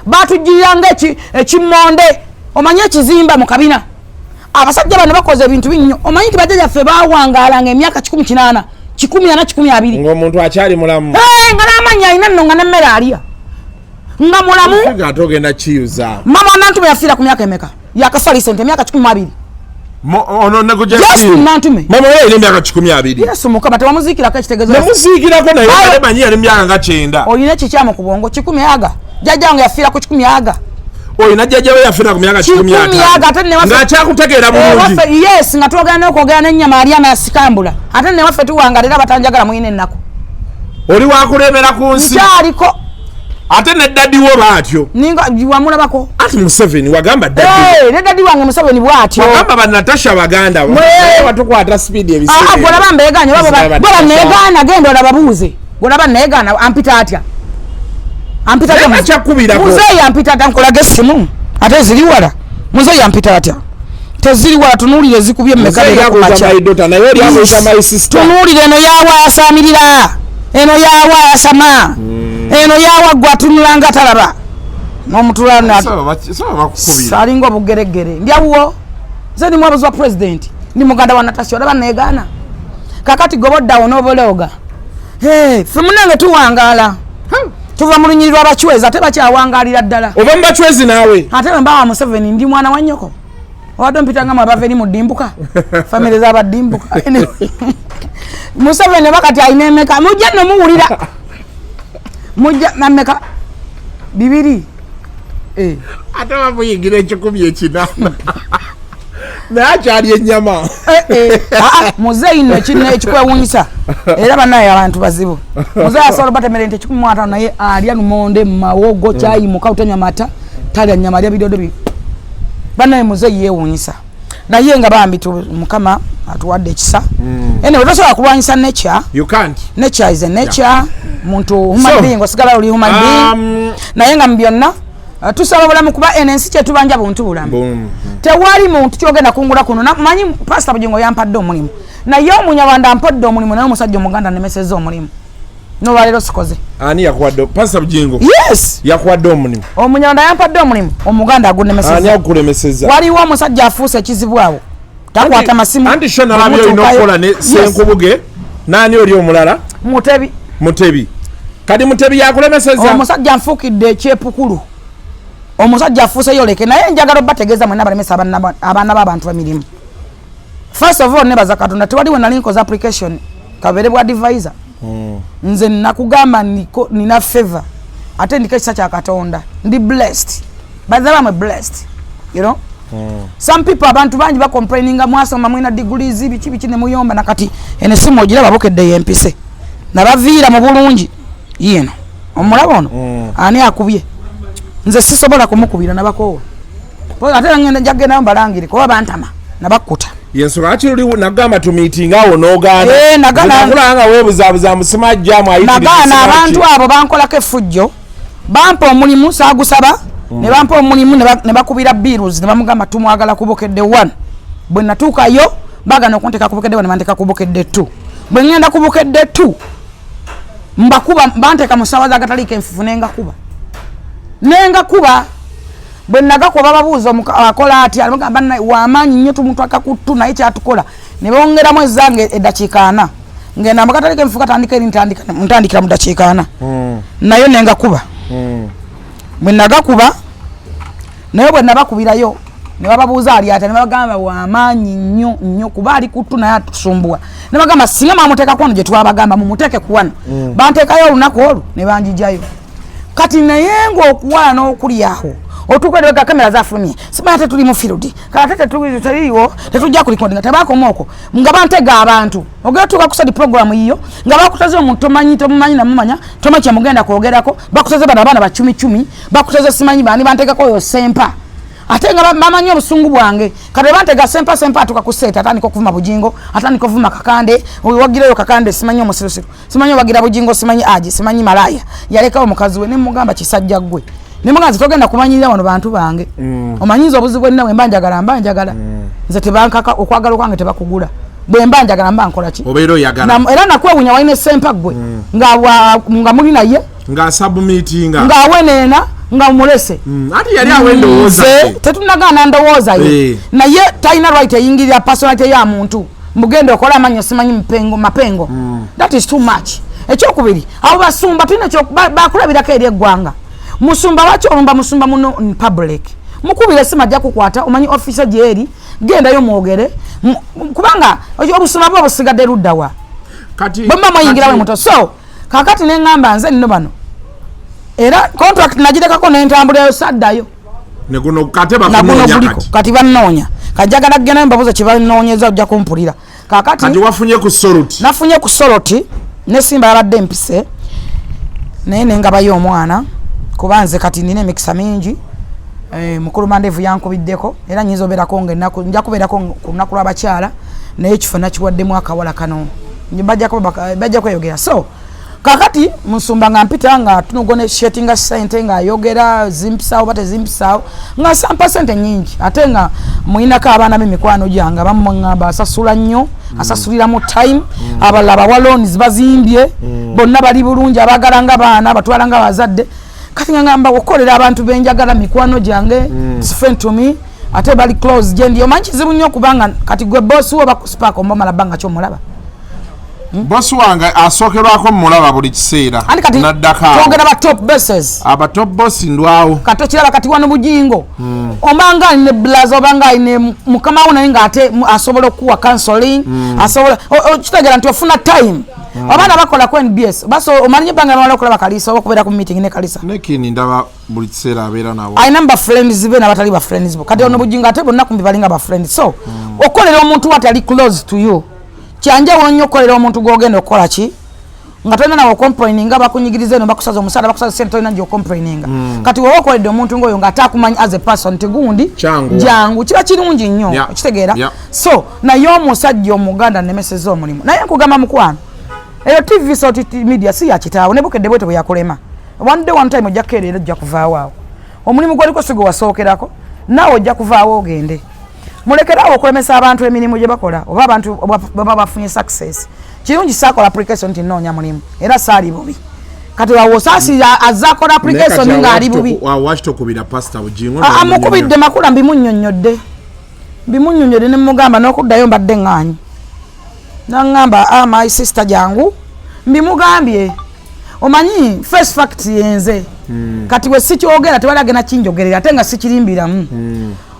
batujjirira nga ekimmonde, omanye ekizimba mu kabina. Abasajja bano bakoze ebintu binnyo. Omanyi nti bajjajjaffe bawangaalanga emyaka 180, 140, 120. Ng'omuntu akyali mulamu. Eh, nga n'amannya alina nno, nga nemmere alya, nga mulamu. Nga ate ogenda kiyuza. Mama Nantume yafiira ku myaka emeka? Yakafa recent, emyaka 12. Ono neguja. Just Nantume. Mama we alina emyaka 120. Yesu Mukama, tewamuziikirako? Ekitegezo Nemuziikirako, naye Ayo. ate manyi yali myaka nga 90. Olina ekikyamu ku bwongo. Kikumi aga, jjajja wange yafiira ku kikumi aga. Olina jjajja we yafiira ku myaka kikumi Kikumi aga, ate newaffe Ng'akyakutegeera bulungi. Ewaffe, yes, nga twogera n'okwogera n'ennyama ali amasikambula. Ate newaffe tuwangala, era batanjagala mulina ennaku. Oli wakulemera ku nsi. Nkyaliko. Ate ne daddy wo baatyo. Ninga wamulabako. Ati Museveni wagamba daddy. Eh, ne daddy wange Museveni bw'atyo. Wagamba banatasha baganda. Watukwata speed ebiseera. Ah, gwolaba mbeeganye oba Ebiseera bwaba Natasha. neegaana, genda olababuuze. Gwolaba neegaana, ampita atya? Ampita atya? Naye akyakubirako. Muzeeyi ampita atya? Nkolaga essimu ate ziri wala. Muzeeyi ampita atya? Teziri wala, tunuulire ezikubye mmeka Muzeeyi leero ku yakuyita makya. my daughter, naye oli akuyita my sister. Tunuulire eno yawa ayasamirira, eno yawa ayasama, eno yawa gwe atunula nga talaba n'omutula. Saba bakukubira. Alinga obugeregere. Ndyawuwo, nze ndi mwabuzi wa president, ndi muganda wa Natasha. Olaba neegaana kakati goboddawo n'obolooga. Ffe munange tuwangaala, tuva mu lunyiri lw'abacwezi, ate bakyawangaalira ddala. Ova mu bacwezi naawe? Ate bwe mbawa Museveni, ndi mwana wa nnyoko. Obadde ompita nga mwabava eri mu ddimbuka, famire z'abaddimbuka. Anyway, Museveni oba kati alina emeka? Mujja nno muwulira, mujja nameka bibiri. Eh. Ate bamuyingira 180 naye akyali ennyama. Eh, eh. Ah, ah, muzeeyi nno kino ekikwewunyisa, era bannaye abantu bazibu. Muzeeyi asobola batemera ente 150, naye alya lumonde, mawogo, kyayi mukalu, tanywa mata, talya nyama, alya bidodo bi. Bannaye muzeeyi yeewunyisa, naye nga bambi Mukama atuwadde ekisa. Anyway, tosobola kulwanyisa nature. You can't. Nature is a nature. Muntu human being, osigala oli human being. Naye nga mu byonna tusaba bulamu, kuba eno ensi kyetubanja buntu bulamu. Boom. Tewali muntu kyogenda kungula kuno. Manyi Pasita Bugingo yampadde omulimu, naye Omunyarwanda ampadde omulimu, naye omusajja Omuganda nemeseza omulimu, nolwaleero sikoze. Ani yakuwadde? Pasita Bugingo? Yes. Yakuwadde omulimu? Omunyarwanda yampadde omulimu, Omuganda Ani agunemeseza. akulemeseza? Waliwo omusajja afuuse ekizibu awo. Takwata masimu. Anti sho nalabye olina okukola ne Senkubuge. Nani oli omulala? Mutebi. Mutebi. Kati Mutebi yakulemeseza. Omusajja nfuukidde ekyepukulu. Omusajja afuuse yoleke, naye njagala obategeeza mwenna abalemesa abaana b'abantu emirimu. First of all, nebaza Katonda, tewali we nali nkoze application kabeere bwa advisor. Nze nakugamba nina favor, ate ndiko ekisa kya Katonda, ndi blessed. By the way, I'm blessed, you know. Some people, abantu bangi bacomplaininga, mwasoma, mwina degrees, biki biki, ne muyomba. Nakati eno esimu ogiraba, Bukedde yempise, nabaviira mu bulungi. Yino omulaba ono, ani akubye? Nze sisobola kumukubira, nabakoowa. Ate ngenda njagendayo mbalangire kuba bantama, nabakkuta. Yensonga lwaki luli nagamba tumiitinga awo n'ogaana. Eh, nagaana. Nze nga weebuzaabuza musimajjamu. Nagaana. Abantu abo bankolako effujjo, bampa omulimu saagusaba, ne bampa omulimu, ne bakubira bills, ne bamugamba tumwagala ku Bukedde 1. Bwe natuukayo bagana okunteeka ku Bukedde 1, ne banteeka ku Bukedde 2. Bwe ŋŋenda ku Bukedde 2 mbakuba, banteeka mu ssaawa z'agataliiko enfufu, nengakuba, nengakuba. Bwe nagakuba bababuuza akola atya, bagamba wamaanyi nnyo, tumutwaka ku 2, naye kyatukola ne bongeramu ezange eddakiika 40. Ngenda mukataliiko enfufu katandika eri, ntandikira mu ddakiika 40, nayo nengakuba. Bwe nagakuba naye, bwe nabakubirayo ne bababuuza ali atya, ne babagamba wamaanyi nnyo nnyo, kuba ali ku 2 naye atusumbuwa. Ne bagamba singa mwamuteekako wano gye twabagamba mumuteeke ku wano. Banteekayo olunaku olwo ne banjijayo. Kati naye ng'okuwala n'okulyaho otuuka kamera zafulumye, simanya tetuli mu field, kale ate teriiwo, tetujja kurecordinga. Tebakoma okwo, nga bantega abantu. Ogenda tuuka ku set program yiyo nga bakuteze omuntu tomanyi, tomumanyi namumanya, tomanyi kyemugenda kwogerako. Bakuteze bano abaana bacumicumi, bakuteze simanyi bani, bantegako oyo Sempa, ate nga bamanyi obusungu bwange. Kati bantega Sempa, Sempa atuuka ku set atandika okuvuma Bujingo, atandika okuvuma Kakande, wagirayo Kakande, simanyi omusirusiru, simanyi owagira Bujingo, simanyi aji, simanyi malaya yalekawo mukazi we. Nemugamba kisajja ggwe, nemugamba nze togenda kumanyirira wano bantu bange. Omanyiza obuzibu bwenina, bwe mba njagala mba njagala. Nze tebankaka, okwagala okwange tebakugula. Bwe mba njagala mba nkola ki? Obeera oyagala. Era nakwewunya, walina Sempa ggwe nga muli naye ng'asubmitinga ng'aweneena nga mulese. Anti yali awa endowooza. Nze ye. Tetunagaana ndowooza ye, naye talina right eyingirira personality ya muntu. Mugenda okola amanyo simanyi mpengo mapengo, that is too much. Ekyokubiri, abo basumba tulina bakulabirako eri eggwanga. Musumba, lwaki olumba musumba muno in public? Mukubira esimu, ajja kukwata. Omanyi ofisa gyeri, gendayo mwogere. Kubanga obusumba bwe busigadde luddawa? Kati bwemba mwayingira we muto. So kakati neŋŋamba nze nno bano, era contract nagirekako nentambulayo, saddayo. Neguno kate naguno bakunoonya. Guliko. Kati kati bannoonya, kajagala kugendayo mbabuuza kyebanoonyeza, ojja kumpulira kakati. Kati wafunye ku Salt. Nafunye ku Salt ne Simba yabadde empise, naye nengabayo omwana, kuba nze kati nina emikisa mingi. Mukulu Mandevu yankubiddeko, era nyinza obeerako nga ennaku nja kubeerako ku lunaku lw'abakyala, naye ekifo nakiwaddemu akawala kano. Bajja kweyogera. So kakati musumba nga mpita nga tunegotiatinga sente, ng'ayogera zimpisaawo oba tezimpisaawo, nga sampa sente nyingi, ate nga muyinako abaana b'emikwano gyange abamu mwaŋŋamba asasula nnyo, asasulira mu time, abalala bawa loans, bazimbye, bonna bali bulungi, abaagala nga baana, abatwala nga bazadde. Kati nga ngamba okukolera abantu benjagala, mikwano gyange, friend to me, ate bali close gyendi. Omanyi kizibu nnyo kubanga kati gwe boss wo oba Spark omba omala bbanga kyomulaba. Bosi wange asookerwako mumulaba buli kiseera. Anti kati naddako awo. Twogera ba top bosses. Aba top boss ndwawo. Kati okiraba kati wano Bujingo obanga alina eblaza, obanga alina mukama wo, naye ngaate asobola okuwa counseling, asobola kitegeera nti ofuna time. Abaana bakola ku NBS baso, omanyi ebbanga bamala okulaba Kalisa oba okubeera ku meeting ne Kalisa. Nekini ndaba buli kiseera abeera nabo. Alina mu bafriends be n'abatali bafriends bo. Kati ono Bujingo ate bonna kumbi balinga bafriends. So okukolera omuntu wati ali close to you kyanjawulo nnyo okukolera omuntu gw'ogenda okukola ki nga tolina nawe ocomplaininga, bakunyigiriza eno, bakusaza omusaala, bakusaza sente, tolina gyocomplaininga. Kati woba okoledde omuntu ngaoyo ng'ate akumanyi as a person nti gundi Kyanguwa. jangu, kiba kirungi nnyo. Okitegeera? So naye omusajja omuganda nemeseza omulimu, naye nkugamba mukwano, eyo TV, Salt Media si yakitaawo ne Bukedde bwete bwe yakulema. One day, one time ojja kukeera era ojja kuvaawo awo. Omulimu gwaliko si gwe wasookerako, naawe ojja kuvaawo ogende. Mulekerawo okulemesa abantu emirimu gye bakola oba abantu baba bafunye success. Kirungi saakola application nti nnoonya mulimu, era saali bubi. Kati wawo Saasi azze akola application ng'ali bubi. Waki tokubira Pasita Bujingo? Amukubidde, Makula, mbimunnyonnyodde. Bimunyonyere ne mugamba n'okuddayo mbadde ŋŋaanyi. Naŋŋamba, "Ah, my sister, jangu." Mbimugambye, omanyi first fact yenze. Kati bwe sikyogera tewali agenda kinjogerera, ate nga sikirimbiramu.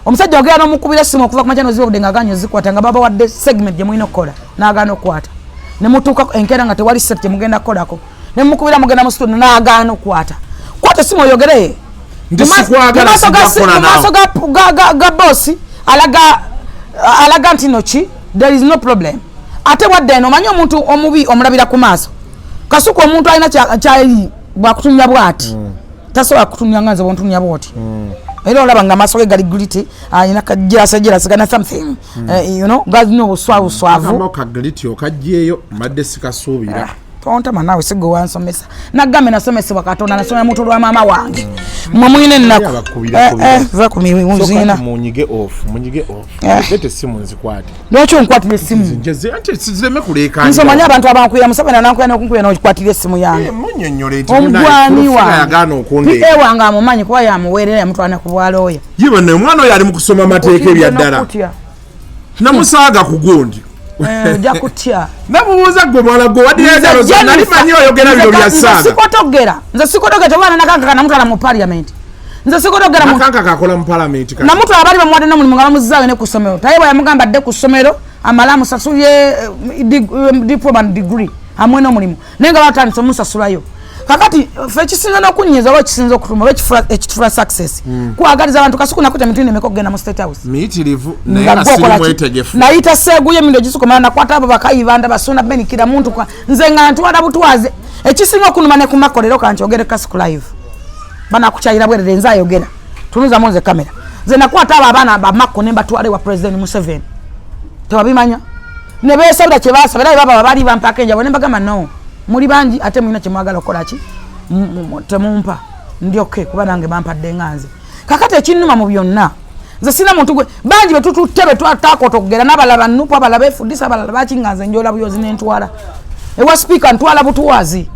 Omusajja ogera n'omukubira essimu okuva ku makya nozibudde nga aganye ozikwata, nga babawadde segment gye mulina okukola n'agaana okukwata, ne mutuuka enkeera nga tewali set gye mugenda kukolako, ne mukubira mugenda mu studio n'agaana okukwata. Kwata essimu oyogere. Nti Mu sikwagala, maaso sijja kukola mu maaso ga boss alaga nti no ki, there is no problem. Ate wadde eno omanyi omuntu omubi omulabira ku maaso. Kasuku omuntu alina kyali bwakutumya bwati, tasobola kutumya nga nze bwontumya bwoti. Era olaba nga amaaso ge gali gritty, alina kajirasa jirasa gana something, galina obuswavu swavu. Akamba kagiliti okajjeeyo, mbadde sikasuubira. Tontama naawe, sigwe wansomesa. Nagambe nasomesebwa Katonda, nasomera mutu lwa maama wange. Mwe mulina ennaku. Abakubira. Eh, eh, va ku miziina. Munyige off, munyige off. Eh. Lete essimu nzikwate. Lwaki onkwatira essimu? Njeze anti sizireme kuleekaanira. Nze omanyi abantu abankubira, Museveni anankubira n'okunkubira n'okwatira essimu yange. Eh, munnyonnyole nti Omugwani munaye yagaana wange okundeeta. pa wange amumanyi kuba yamuweerera, yamutwala ku bwalooya. Ye banne, omwana oyo ali mu kusoma amateeka ebya ddala. Kutya. Namusaaga ku gundi. Eh, ojja kutya. Namubuuza, gwe mwala gwe wadira, nali manyi oyogera bino bya Nze saaga. sikotogera, nze sikotogera. Tobana nakankaka namutwala mu parliament. Nze sikotogera Nakanka kakola mu palamenti kati. Namutwala, bali bamuwadde n'omulimu nga bamuzaayo ne ku ssomero. Taye bwe yamugamba adde ku ssomero amale amusasulye diploma and degree amwe n'omulimu, naye nga batandise omusasulayo. Kakati fe ekisinza n'okunyiza oba ekisinza okutuma oba ekitufula success kwagaliza abantu. Kasuku nakuta emitundu emeka okugenda mu State House? Miyitirivu, naye Nga nga gwe siri okola ki? mwetegefu. Nayita seeguyo emirundi egisukumala, nakwata abo bakayibanda basuna benikira muntu nze nga ntwala butwaze. Ekisinga okunuma ne kumakolero, kankyogere Kasuku live, banakukyayira bwerere. Nze ayogera, tunuzamu nze kamera. Nze nakwata abo abaana bamakko ne mbatwala ewa President Museveni, tewabimanya, ne beesabira kye basaba. Era bwe baba bali bampaka enjabo ne mbagamba, "No, muli bangi ate mulina kyemwagala okukola ki? Temumpa, ndyoke kuba nange bampadde nga nze." Kakati ekinnuma mu byonna, nze sina muntu gwe bangi betututte betwatakotogera n'abalala banupu, abalala befudisa, abalala baki, nga nze njola buyozi nentwala ewa sipiika, ntwala butwazi.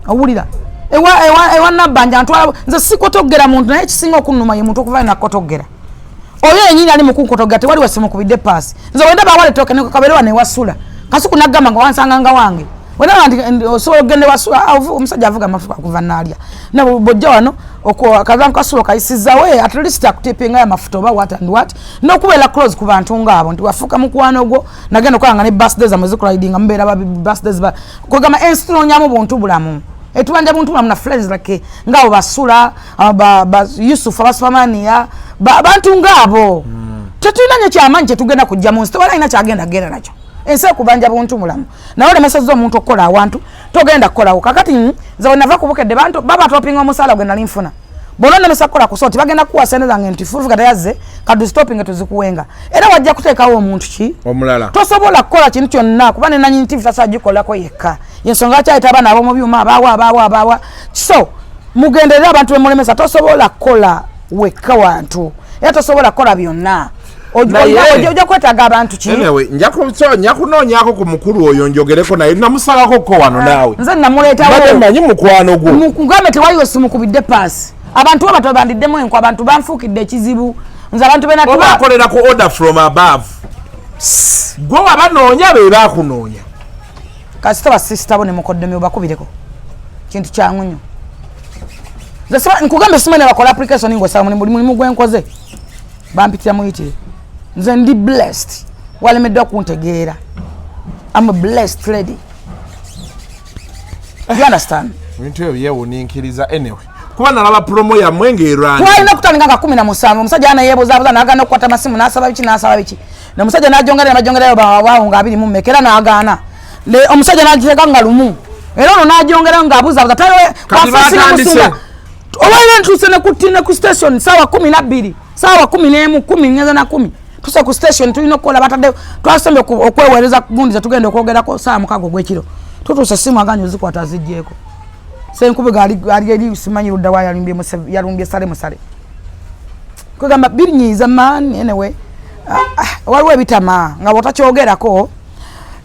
Owulira, ewa Nabbanja ntwala nze sikotogera muntu, naye ekisinga okunnuma ye muntu okuvayo nakotogera. Oyo yenyini ali mukunkotogera, tewali wasimukubidde paasi. Nze wenda bawale toke kabeere wano ewasula. Kasuku nagamba nga wansanga nga wange wendaba nti osobola okugenda ewasula. Ah, omusajja avuga amafuta kuva naalya bwojja wano kazamu kasulo kayisizawo, at least akutipingayo amafuta oba what and what, n'okubeera close ku bantu ngaabo nti wafuuka mukwano gwo. Nagenda okulaba nga ne birthdays zamwe zikuridinga, mubeera ba birthdays kwegamba ensi tunoonyamu buntu bulamu, etubanja buntu bulamu na friends like ngaabo basula ba Yusuf abasupamania, bantu ngaabo. Tetulina nyo kyamaanyi kyetugenda kujja mu nsi, tewali alina kyagenda genda nakyo. Ensi ekubanja buntu bulamu, naye olemesezza omuntu okukola awantu togenda kukolawo. Kakati nze bwe nava ku Bukedde, bantu baba topinga omusaala gwe nali nfuna. Bwona onemesa kukola ku soti, bagenda kukuwa sente zange nti furufuga teyazze, kadustopinge tuzikuwenga, era wajja kuteekawo omuntu ki omulala. Tosobola kukola kintu kyonna kuba ne nanyini TV tasobola gikolako yekka. Yensonga akyayita abaana ab'omu byuma, abaawa abaawa abaawa. So mugenderere abantu bemulemesa. Tosobola kukola wekka wantu, era tosobola kukola byonna. Ojja kwetaaga abantu ki. Anyway, nja kunoonyaako ku mukulu oyo njogereko naye. Namusalako ko wano naawe. Nze namuleetawo. Mbadde mmanyi mukwano gwo. Mukugambe tewaliwo simukubidde paasi. Abantu bo bato bandiddemu enkwa, abantu banfuukidde ekizibu. Nze abantu Oba benatuba akolera ku order from above, gwe wabanoonya, be bakunoonya. Kasita basisita bo ne mukoddomi obakubireko, kintu kyangu nnyo. Nze nkugambe simanyi bakola application ng'osaba mulimu. Buli mulimu gwenkoze bampitira muyitire. Nze ndi blessed, walemeddwa kuntegeera. I'm a blessed lady, you understand? Ebintu ebyo byewuninkiriza. Anyway, kuba nalaba promo yammwe ng'erwani. Twalina okutandika nga 17. Omusajja ana yeebuzaabuza n'agaana okukwata masimu, n'asaba biki, n'asaba biki, nomusajja n'agyongera nabagyongerayo bawaawo nga abiri mu mmeka, era n'agaana. Omusajja n'agiteeka nga lumu, era ono n'agyongerayo ng'abuzabuza. Kati batandise. Obaire ntuuse ne ku station saawa 12, saawa 11, 10 ngeza na 10 tuse ku station. Tulina okukola, batadde twasembye okweweereza gundi zetugenda okwogerako saawa 6 ogwekiro. Tutuuse, simu aganye ozikwata, aziggyeko. Senkubiga ali eri simanyi ludda wa yalumbye yalumbye sale musale. Kwegamba birinyiiza man. Anyway, waliwo ebitama nga bwotakyogerako.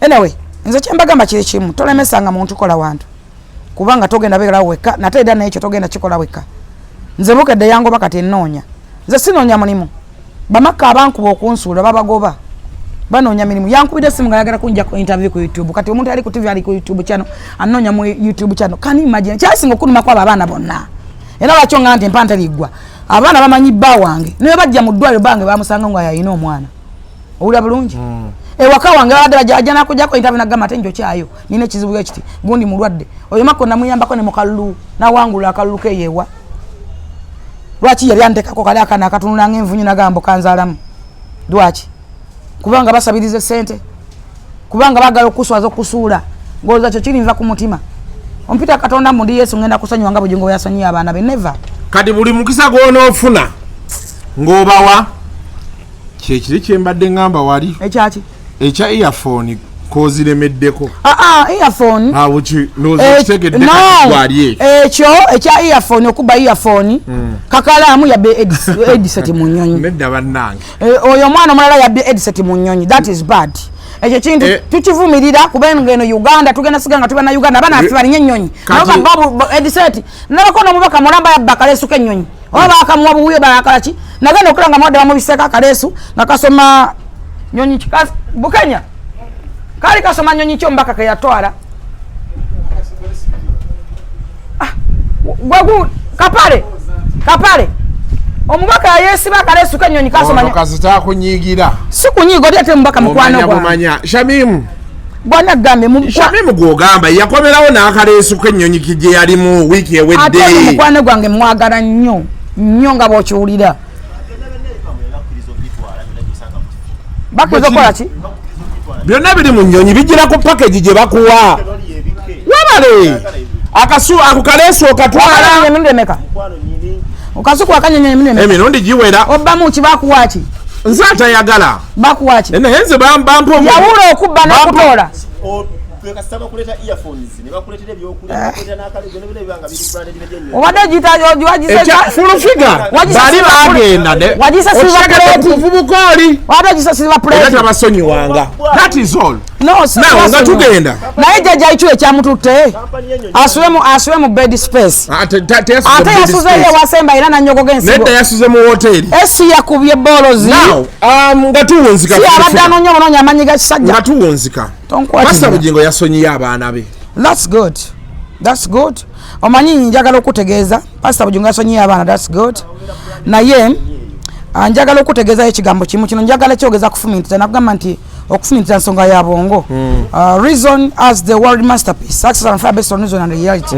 Anyway, nze kyembagamba kiri kimu, tolemesanga muntu kola wantu kubanga togenda beerawo wekka, nate era nekyo togenda kikola wekka. Nze Bukedde yangoba, kati ennoonya. Nze sinoonya mulimu. Bamakka abankuba okunsuula babagoba, banoonya mirimu. Yankubira esimu nga ayagala kunjako interview ku YouTube. Kati omuntu ali ku TV, ali ku YouTube channel, anoonya mu YouTube channel. Can you imagine? Kyasinga okunumako abo abaana bonna, era lwakyo nga nti mpa nteriggwa. Abaana bamanyi bba wange, naye bajja mu ddwaliro bange bamusanga nga yalina omwana. Owulira bulungi? Ewaka wange babadde bajja nakujjako interview, nagamba ate njokyayo nina ekizibu ekiti, gundi mulwadde. Oyo Mako namuyambako ne mukalulu, nawangula akalulu keyewa. Lwaki yali antekako kali akaana akatunula ng'envunyu, nagamba kanzaalamu? Lwaki? Kubanga basabiriza esente, kubanga bagala okuswaza, okusuula. Ng'olowooza kyo kirinva ku mutima? Ompita Katonda mundi Yesu, ngenda kusonyiwa nga Bujingo bwe yasonyiye abaana be? Never. Kati buli mukisa gw'onoofuna ng'obawa kyekiri kyembadde ŋŋamba wali. Ekyaki? Ekya earphone koziremeddeko. Aa, earphone. Awo ki ndowooza kitegedde. No. Kati gwali ekyo. Ekyo ekya earphone, okuba earphone, kakalaamu yabbe headset mu nnyonyi. Nedda bannange. Oyo omwana omulala yabbye headset mu nnyonyi. That is bad. Ekyo kintu tukivumirira, kubanga eno Uganda tugenda siga nga tuba na Uganda. Abaana baffe balinye ennyonyi. Headset nabako n'omubaka mulamba yabba akaleesu k'ennyonyi, oba bakamuwa buwuyo, bakalaki. Nagenda okulaba nga muwadde bamubiseko akaleesu nga kasoma nyonyi Bukenya kaali kasoma nyonyi ki omubaka ke yatwala? Ah, gwegu kapale kapale, omubaka yayesiba akaleesu k'ennyonyi kasoma. Ono kasita akunyiigira. Si kunyiiga, oli ate mubaka mukwano Omanya gwange. Bumanya Shamimu. Bwana gambe. Shamimu gwogamba yakomerawo n'akaleesu k'ennyonyi gye yalimu wiiki Ate ewedde. mukwano gwange, mwagala nnyo nnyo nga bw'okiwulira. Bakkiriza okukola ki? Byonna biri mu nnyonyi bijjira ku package gye bakuwa. Wabale akasu ako kaleesu okatwala. Emirundi emeka okasuku akanyonyi? Emirundi emeka? Emirundi giwera. Obbamu ki? Bakuwa ki? Nze atayagala. Bakuwa ki? Naye nze bampa Yawula okubba n'okutoola. Kasita bakuleeta earphones ne bakuleetera ebyokulya, bakuleetera n'akaleejo ne bina nga biri branded nebyennyonyi. Obadde ogiyita Ekya full figure bali bagenda Wagisa silver okitegedde plate. ku muvubuka oli. Wabadde ogisa silver Era plate. tabasonyiwanga, that is all. No, si Now, nga basonyiwa. tugenda. Naye jjajja ekyo ekyamututte, asule mu bed space. Teyasuze Ate mu bed yasuzeyo space. ewasemba era nanyogoga ensigo. Nedda, yasuze mu woteri. Esi yakubye bolozi. Now, nga tuwunzika, Si abadde anoonya obunoonya amanyi ga kisajja. nga tuwunzika, Tonkwatira. Pastor Bugingo yasonyiye abaana be. That's good, that's good. Omanyi njagala okutegeeza, Pastor Bujingo yasonyiye abaana, that's good. Naye njagala okutegeezayo ekigambo kimu kino, njagala kyogeza kufumintiza. Nakugamba nti okufumintiza nsonga ya bwongo. Reason as the world masterpiece, success and fire based on reason and reality.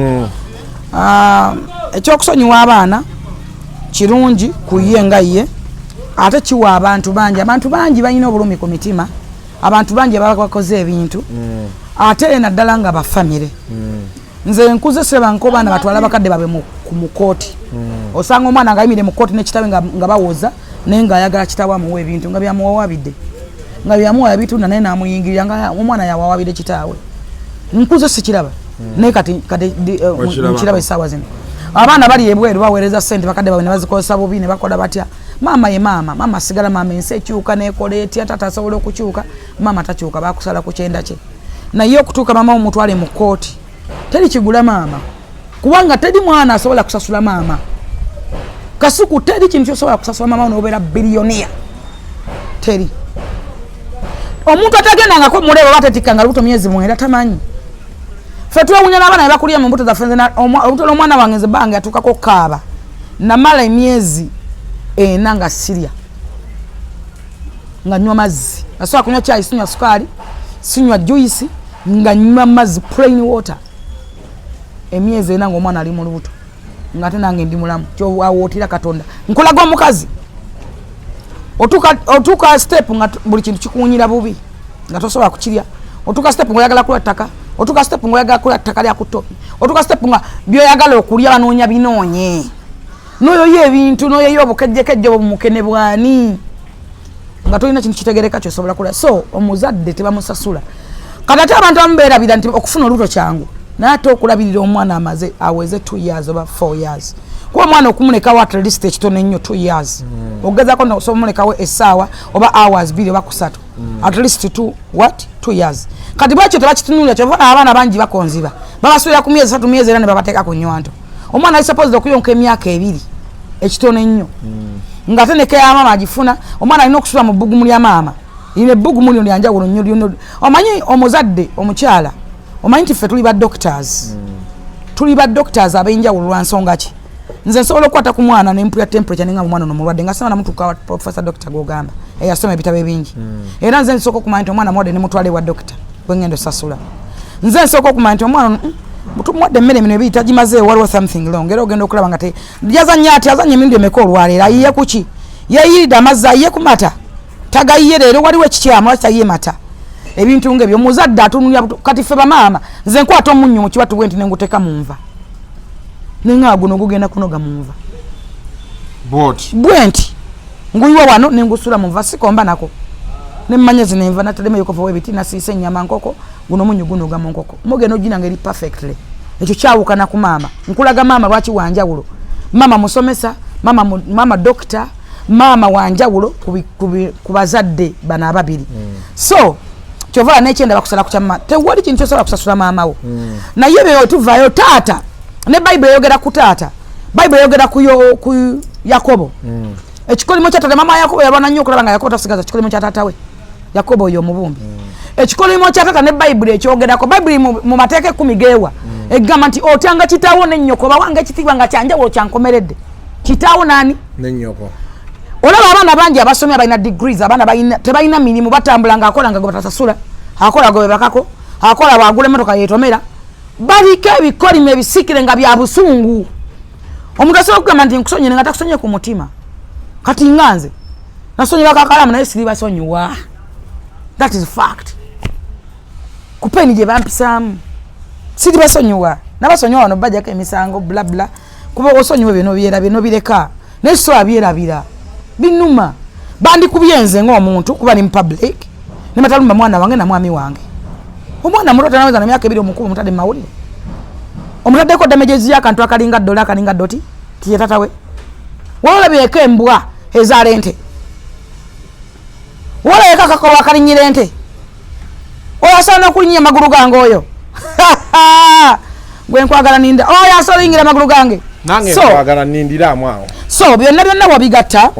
Ekyokusonyiwa abaana kirungi ku ye nga ye, ate kiwa abantu bangi. Abantu bangi balina obulumi ku mitima, abantu bangi baba bakoze ebintu, ate naddala nga bafamire. Nze nkuze siraba nko baana batwala bakadde baabwe ku mukooti. Osanga omwana nga ayimiridde mu kooti nekitawe nga bawoza, naye ngaayagala kitawe amuwa ebintu nga byamuwawabidde, nga byamuwa yabitunda, naye namuyingirira nga omwana yawawabidde kitaawe. Nkuze sikiraba, naye kati Wakiraba. nkiraba essaawa zino. Abaana bali ebweru baweereza sente bakadde baabwe ne bazikozesa bubi ne bakola batya. Maama ye maama, maama asigala maama. Ensi ekyuka nekola etya, tata asobola okukyuka, maama takyuka. Bakusala ku kyenda kye, naye okutuuka maama omutwale mu kooti, teri kigula maama, kubanga teri mwana asobola kusasula maama. Kasuku, teri kintu kyosobola kusasula maama nobeera billionaire, teri. Omuntu atagendangako muleba oba tetikkanga lubuto myezi 9 tamanyi. Fe twewunya n'abaana be bakulira mu mbuto zaffe. Nze olubuto lw'omwana wange, nze bange yatuukako kaaba, namala emyezi 4 nga sirya, nga nywa mazzi. Asobola kunywa kyayi, sinywa sukaali, sinywa juice, nga nywa mazzi, plain water, emyezi 4 ngaomwana ali mu lubuto, nga ate nange ndi mulamu. Kyowawootera Katonda nkulaga omukazi otuuka step nga buli kintu kikuwunyira bubi, nga tosobola kukirya. Otuuka step ngaoyagala kulya ttaka, otuuka step ngaoyagala kulya ttaka lya kutopi, otuuka step nga byoyagala okulya banoonya binoonye, noyoyo ebintu, noyoyo obukejjekejje obumukene bwani, nga tolina kintu kitegereka kyosobola kulya. So omuzadde tebamusasula. Kati ate abantu abamu beerabira nti okufuna olubuto kyangu, naye ate okulabirira omwana amaze aweze 2 years oba 4 years, kuba omwana okumulekawo at least ekitono ennyo 2 years, okugezako nosobola omulekawo essaawa oba hours 2 oba 3, at least 2, what, 2 years. Kati bwekyo tebakitunulira, kyova abaana bangi bakonziba, babasuulira ku myezi 3, myezi 4, ne babateeka ku nywanto. Omwana ali supposed okuyonka emyaka 2 ekitono ennyo. Ng'ate ne keya maama agifuna. Omwana alina okusula mu bbugumu lya maama. Lino ebbugumu lino lyanjawulo nnyo lyono. Omanyi omuzadde omukyala, omanyi nti ffe tuli ba doctors. Tuli ba doctors ab'enjawulo lwa nsonga ki? Nze nsobola okukwata ku mwana ne mpulira temperature ne ngamba omwana ono mulwadde nga sinaba namutuuka wa professor doctor gw'ogamba eyasoma ebitabo ebingi. Era nze nsooka okumanya nti omwana mulwadde ne mutwala ewa doctor gwe ngenda osasula. Nze nsooka okumanya nti omwana ono tumuwadde emmere emino ebiri tagimazeewo, waliwo something wrong. Era ogenda okulaba nga yazannya ati azannya emirundi emeka olwaleero, ayiye ku ki? Yeeyiridde amazzi, ayiye ku mata, tagayiye leero, waliwo ekikyamu, lwaki tayiye mata? Ebintu ng'ebyo omuzadde atunulira kati ffe bamaama, nze nkwata omunnyo mu kibatu bwe nti ne nguteeka mu nva, ne nga guno gugenda kunoga mu nva bwe nti nguyiwa wano ne ngusula mu nva, sikomba nako ne mmanya zino enva nataddemu ebikopo bwe biti, nasiise ennyama nkoko, guno omunnyo gunoga mu nkoko, mugenda ogina nga eri perfectly. Ekyo kyawukana ku maama. Nkulaga maama lwaki wanjawulo. Maama musomesa, maama doctor, maama wanjawulo ku bazadde bano ababiri. So kyova n'ekyenda bakusala ku kyamma, tewali kintu kyosobola kusasula maama wo. Naye bwe tuvaayo taata, ne Bayibuli eyogera ku taata, Bayibuli eyogera ku Yakobo. Ekikolimo kya taata, maama Yakobo yalwana nnyo okulaba nga Yakobo tasigaza kikolimo kya taata we Yakobo oyo omubumbi. Ekikolimo kya taata ne Bayibuli ekyogerako. Bayibuli mu mateeka 10 geewa egamba nti otyanga kitaawo ne nnyoko, bawanga ekitiibwa nga kyanjawulo kyankomeredde. Kitaawo nani? Ne nnyoko. Olaba abaana bangi abasomye abalina degrees, abaana tebalina mirimu, batambula ng'akola nga gwe batasasula, akola gwe bebakako, akola bw'agula emmotoka yeetomera. Baliko ebikolimo ebisikire nga bya busungu. Omuntu asobola okugamba nti nkusonyiye nga takusonyiye ku mutima. Kati nga nze nasonyiwa kakalamu naye siribasonyiwa. That is fact. Ku peni gye bampisaamu siribasonyiwa, nabasonyiwa wano bajjako emisango bla bla, kuba osonyiwa ebyo nobyerabira nobireka, naye sobola byerabira binuma. Bandikubye nze ng'omuntu kuba ni mu public ne batalumba mwana wange na mwami wange. Omwana muto tanaweza na myaka 2 omukulu omutadde mu mawulire, omutaddeko damages y'akantu akalinga dola akalinga doti tiye tata we. Walabyeko embwa ezaala ente, walabyeko akakolwa akalinnyira ente, oyo asobola n'okulinnya amagulu gange oyo gwe nkwagala ninda, oyo asobola oyingira amagulu gange. Nange nkwagala nindiramu awo. So byonna byonna wabigatta,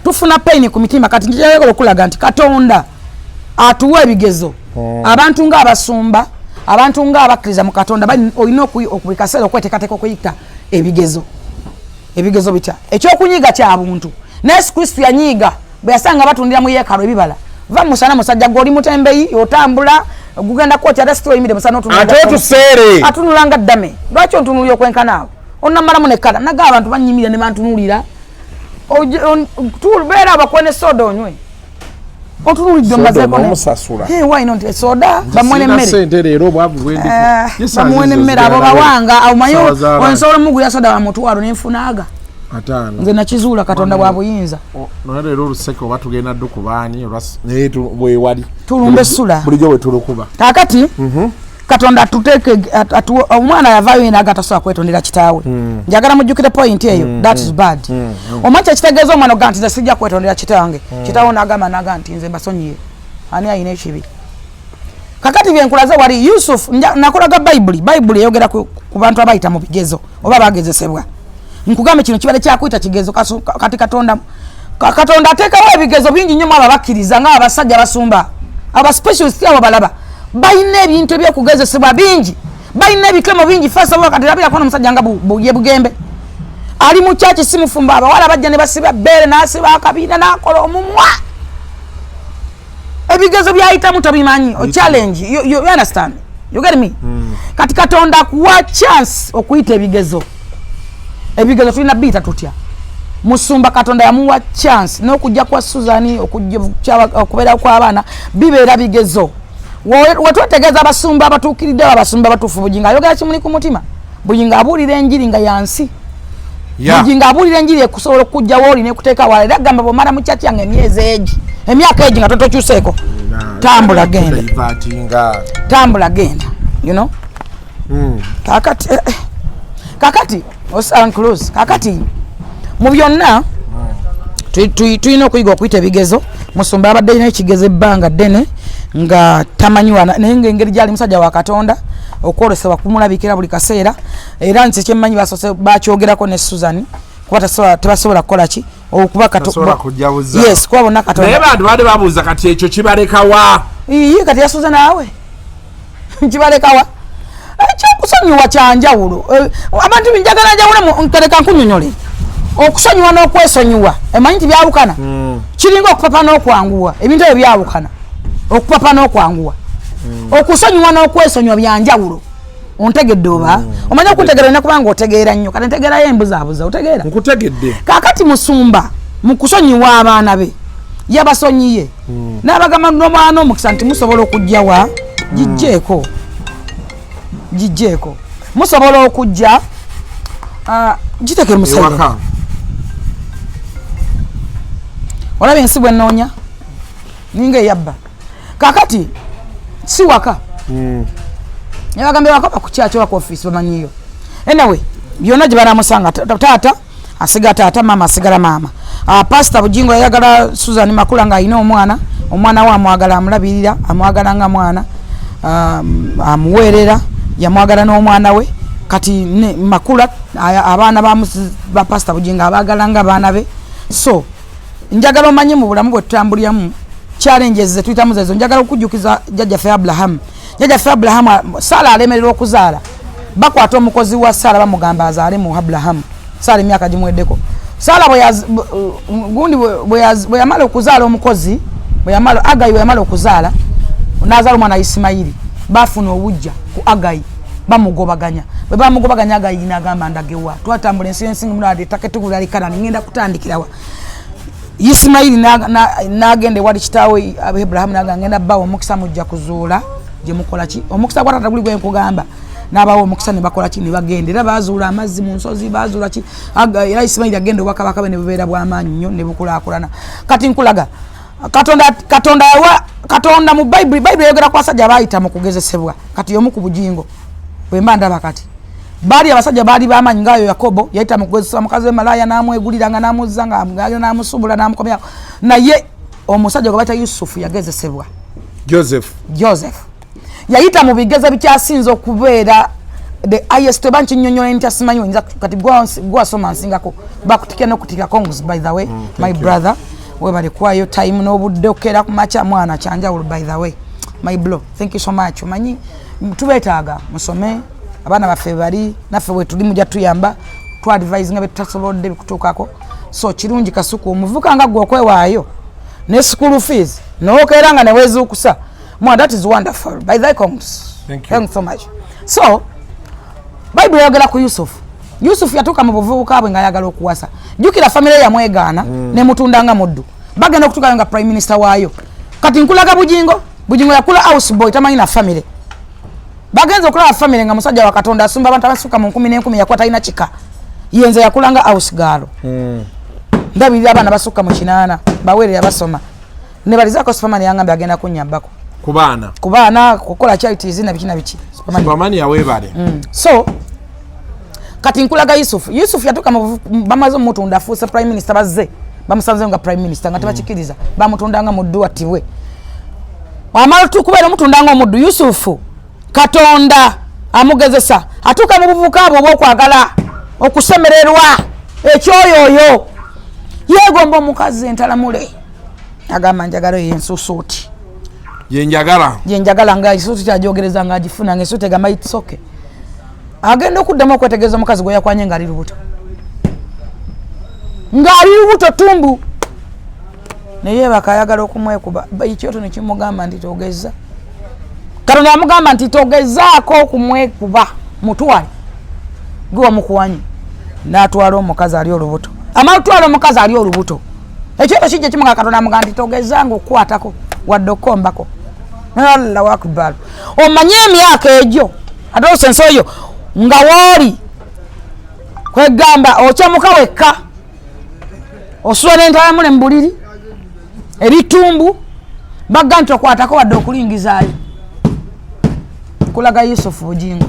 tufuna pain ku mitima. Kati njagala okulaga nti Katonda atuwa ebigezo. Abantu ng'abasumba, abantu ng'abakkiriza mu Katonda, olina buli kaseera okweteekateeka okuyita ebigezo. Ebigezo bitya? Ekyokunyiiga kya buntu. Naye Yesu Kristo yanyiiga bwe yasanga batundira mu yeekaalu ebibala. Va musana musajja gwe oli mutembeyi, otambula gugenda kwokya, ate situlo oyimiridde musana otunula Ate otuseere. Atunula nga ddame. Lwaki ontunuulira okwenkana awo? Onnamalamu nekkala. Naga abantu bannyimirira ne bantunuulira. Beera abakuwe ne soda onywe. Otunuulidde Soda omazeeko ne- onomusasula. Hey, why not? Soda, bamuwe n'emmere. Sente leero obwavu bwendiko. Bamuwe n'emmere abo bawanga. Awo omanyi Sawa za lunch. onsobola omugulira soda wa 50 nenfunaaga. 50. Nze nakizuula Katonda bwa buyinza. Naye leero oluseke oba tugenda ddo ku baani naye bwewali. Tulumbe essula. Bulijjo bwe tulukuba. Kaakati Katonda atuteeke, omwana yavaayo yena aga tasobola kwetondera kitaawe. Njagala mujjukire point eyo. That is bad. Omanyi kyekitegeeza omwana ogamba nti nze sijja kwetondera kitange. Kitaawe n'agamba n'aga nti nze mbasonyiye. Ani alina ekibi? Kakati bye nkulaze wali Yusuf, nakulaga Bayibuli. Bayibuli eyogera ku bantu abayita mu bigezo oba bagezesebwa. Nkugambe kino kibadde kyakuyita kigezo, kati Katonda ateekawo ebigezo bingi nnyo mu abo abakkiriza nga abasajja abasumba, aba specialist abo balaba balina ebintu ebyokugezesebwa bingi, balina ebikemo bingi. First of all, kati labirako n'omusajja nga ye Bugembe ali mu kyaki si mufumbo, abawala bajja ne basiba bbeere n'asiba akabiina n'akola omumwa. Ebigezo byayitamu tobimanyi, o challenge, you understand, you get me? Kati Katonda akuwa chance okuyita ebigezo. Ebigezo tulina biyita tutya? Musumba Katonda yamuwa chance n'okujja kwa Suzani, okubeera kw'abaana bibeera bigezo. Wetwetegeeza abasumba abatuukiridde, abasumba abatuufu, Bugingo ayogera kimuli ku mutima. Bugingo abuulira enjiri nga yansi. Bugingo abuulira enjiri ekusobola okukujja wooli n'ekuteeka wala. Era agamba bw'omala mu kyaki yange emyezi egi, emyaka egi nga totokyuseeko, tambula genda. Tambula genda, you know? Kakati, close. Kakati mu byonna tulina okuyiga okuyita ebigezo. Musumba abadde alina ekigezo ebbanga ddene nga tamanyi wana, naye ng'engeri gyali musajja wa Katonda okwolesebwa kumulabikira buli kaseera. Era nze kyemmanyi basoose bakyogerako ne Susan, kuba tebasobola kukola ki Okuba Tasobola kujja buza. Yes, kuba bonna Katonda. Naye bantu baali babuuza, kati ekyo kibalekawa? Iye, kati yasuze naawe, kibalekawa? Ekyokusonyiwa kyanjawulo. Abantu njagala njawule, ntereka nkunyonyole okusonyiwa n'okwesonyiwa. Emanyi nti byawukana, kiringa okupapa n'okwanguwa. Ebintu ebyo byawukana, okupapa n'okwanguwa. Okusonyiwa n'okwesonyiwa byanjawulo. Ontegedde oba omanyi okuntegeera? Olina kubanga otegeera nnyo. Kati ntegeerayo embuzaabuza, otegeera? Nkutegedde. Kaakati musumba mu kusonyiwa abaana be yabasonyiye n'abagamba n'omwana omukisa nti musobola okujjawa gijjeeko, gijjeeko, musobola okujja, gitekere musairo. Ewaka. Olaba ensi bwenoonya ninga eyabba. Kakati si waka, nebagambye waka bakukyaki oba ku ofiisi bamanyiyo. Anyway, byonna gye banamusanga, taata asiga taata, maama asigala maama. Pasita Bujingo yayagala Susan Makula ng'alina omwana. Omwana we amwagala, amulabirira, amwagala nga mwana, amuweerera, yamwagala n'omwana we. Kati ne Makula abaana ba Pasita Bujingo abaagala nga baana be. So njagala omanye mu bulamu bwe tutambuliramu, challenges zetuyitamu zezo. Njagala okujjukiza jjajjaffe Abulahamu. Jjajjaffe Abulahamu, Saala alemererwa okuzaala. Bakwata omukozi wa Saala, bamugamba azaale mu Abulahamu. Saala emyaka gimuweddeko. Saala gundi bwe yamala okuzaala, omukozi bwe yamala, Agayi bwe yamala okuzaala n'azaala omwana Isimayiri, bafuna obujja ku Agayi, bamugobaganya. Bwe bamugobaganya, Agayi n'agamba, "Ndagewa? Twatambula ensi ensinga muno, ettaka ettukuvu lyali Kanani, ngenda kutandikirawa?" Isimayiri n'agenda ewali kitaawe Aburahamu, naga, "Ngenda bawa omukisa, mujja kuzuula gye mukola ki." Omukisa gwa tata guli gwenkugamba. N'abawa omukisa ne bakola ki? Ne bagenda, era bazuula amazzi mu nsozi, bazuula ki. Era Isimayiri agenda, obwakabaka bwe ne bubeera bw'amaanyi nnyo, ne bukulaakulana. Kati nkulaga Katonda. Katonda yawa, Katonda mu Bayibuli, Bayibuli eyogera ku basajja baayita mu kugezesebwa. Kati omu ku Bujingo bwe mba ndaba, kati baali abasajja baali bamaanyi ngaayo. Yakobo yayita mu kugezesebwa, mukazi we malaaya n'amwegulira nga n'amuzza nga n'amusubula n'amukomya. Naye omusajja gwe bayita Yusufu yagezesebwa. Joseph. Joseph yayita mu bigezo bikyasinza okubeera the highest. Oba nkinyonyola ntya? Simanyi oyinza. Kati gwasoma nsingako, bakutikira nokutikira. Congs, by the way, my You. brother, webale kuwayo time n'obudde okukeera ku makya. Mwana kyanjawulo, by the way, my bro, thank you so much. Omanyi tubeetaaga musome, abaana baffe bali naffe wetuli, mujja tuyamba tuadvisinga betutasobodde bikutuukako. So kirungi Kasuku, omuvuka nga gwe okwewaayo ne school fees nokeera nga newezuukusa. Mwana, that is wonderful, by the way. Congs. Thank you. Thanks so much. So Bayibuli eyogera ku Yusufu. Yusufu yatuuka mu buvubuka bwe ng'ayagala okuwasa. Jjukira famire yamwegaana, nemutunda nga muddu. Bagenda okutuukayo nga prime minister waayo. Kati nkulaga Bujingo. Bujingo yakula house boy, tamanyi na famire. Bagenza okulaba famire nga musajja wa Katonda, asumba abantu abasukka mu nkumi n'enkumi. Yakuwa talina kika, yenze yakula nga house girl, ndabirira abaana basukka mu 8, baweerera, basoma. Nebalizaako Superman, yangambye agenda kunyambako. Ku baana. Ku baana, kukola charities na biki na biki. Superman. Superman yaweebale. So kati nkulaga Yusufu. Yusufu yatuuka bamaze omutunda, afuuse prime minister. Bazze bamusanzeyo nga prime minister, nga tebakikiriza, bamutunda nga muddu attibwe. Amala kubeera omutunda nga omuddu, Yusufu Katonda amugezesa. Atuuka mu buvuka bwe obwokwagala okusemererwa ekyoyoyo, yeegomba omukazi entalamule. Agamba, "Njagala eyo ensusuuti." Yenjagala. Gyenjagala nga isuuti kyajogereza nga agifuna, nga esuuti egamba, "It's okay." Agenda okuddamu okwetegereza omukazi gwe yakwanye ng'ali lubuto, ng'ali lubuto tumbu, naye baka ayagala okumwekuba. Ekyoto nekimugamba nti togeza. Katonda yamugamba nti togezaako okumwekuba, mutwale gwe wamukuwanye. N'atwala omukazi ali olubuto. Amala otwala omukazi ali olubuto, ekyoto kijja kimuga. Katonda amugamba nti togezanga okukwatako wadde okukombako. Allahu akbar! Omanye emyaka egyo ate osense oyo nga wooli kwegamba okyamuka wekka, osula n'entalamule mu buliri ebitumbu, bagga nti okwatako wadde okulingizaayo. Kulaga Yusufu Bujingo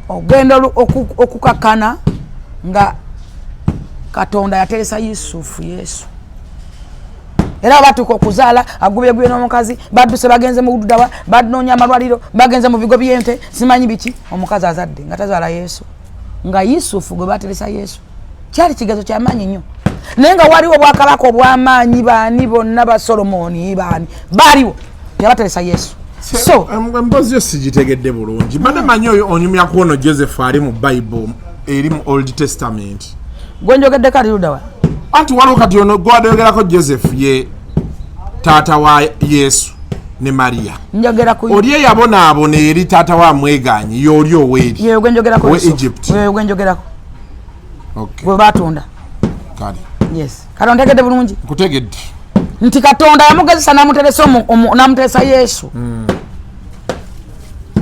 ogenda okukakkana nga Katonda yateresa Yusufu Yesu. Era batuuka okuzaala, agubyegubye n'omukazi, badduse, bagenze mu bududawa, banoonya amalwaliro, bagenze mu bigo byente, simanyi biki. Omukazi azadde nga tazaala Yesu, nga Yusufu gwe bateresa Yesu. Kyali kigezo kyamaanyi nnyo, naye nga waliwo obwakabaka obw'amaanyi. Baani bonna? Ba Solomoni, baani baaliwo, yabateresa Yesu. So Emboozi yo sigitegedde bulungi. Mbadde manyi oyo onyumya ku ono Joseph ali mu Bible, eri mu Old Testament. Gwe njogeddeko ali ludawa? Anti waliwo kati ono gwadoyogerako, Joseph ye taata wa Yesu ne Mariya. Njogera ku Oli eyabonaabona eri taata wa mweganyi y'oli oweeri Yeyo gwe njogerako. Owe Yusuf. Egypt. Yeyo gwe njogerako. Okay, Gwe batunda. Kale. Yes, kati ontegedde bulungi? Nkutegedde. Nti Katonda yamugezesa namuteresa namuteresa Yesu,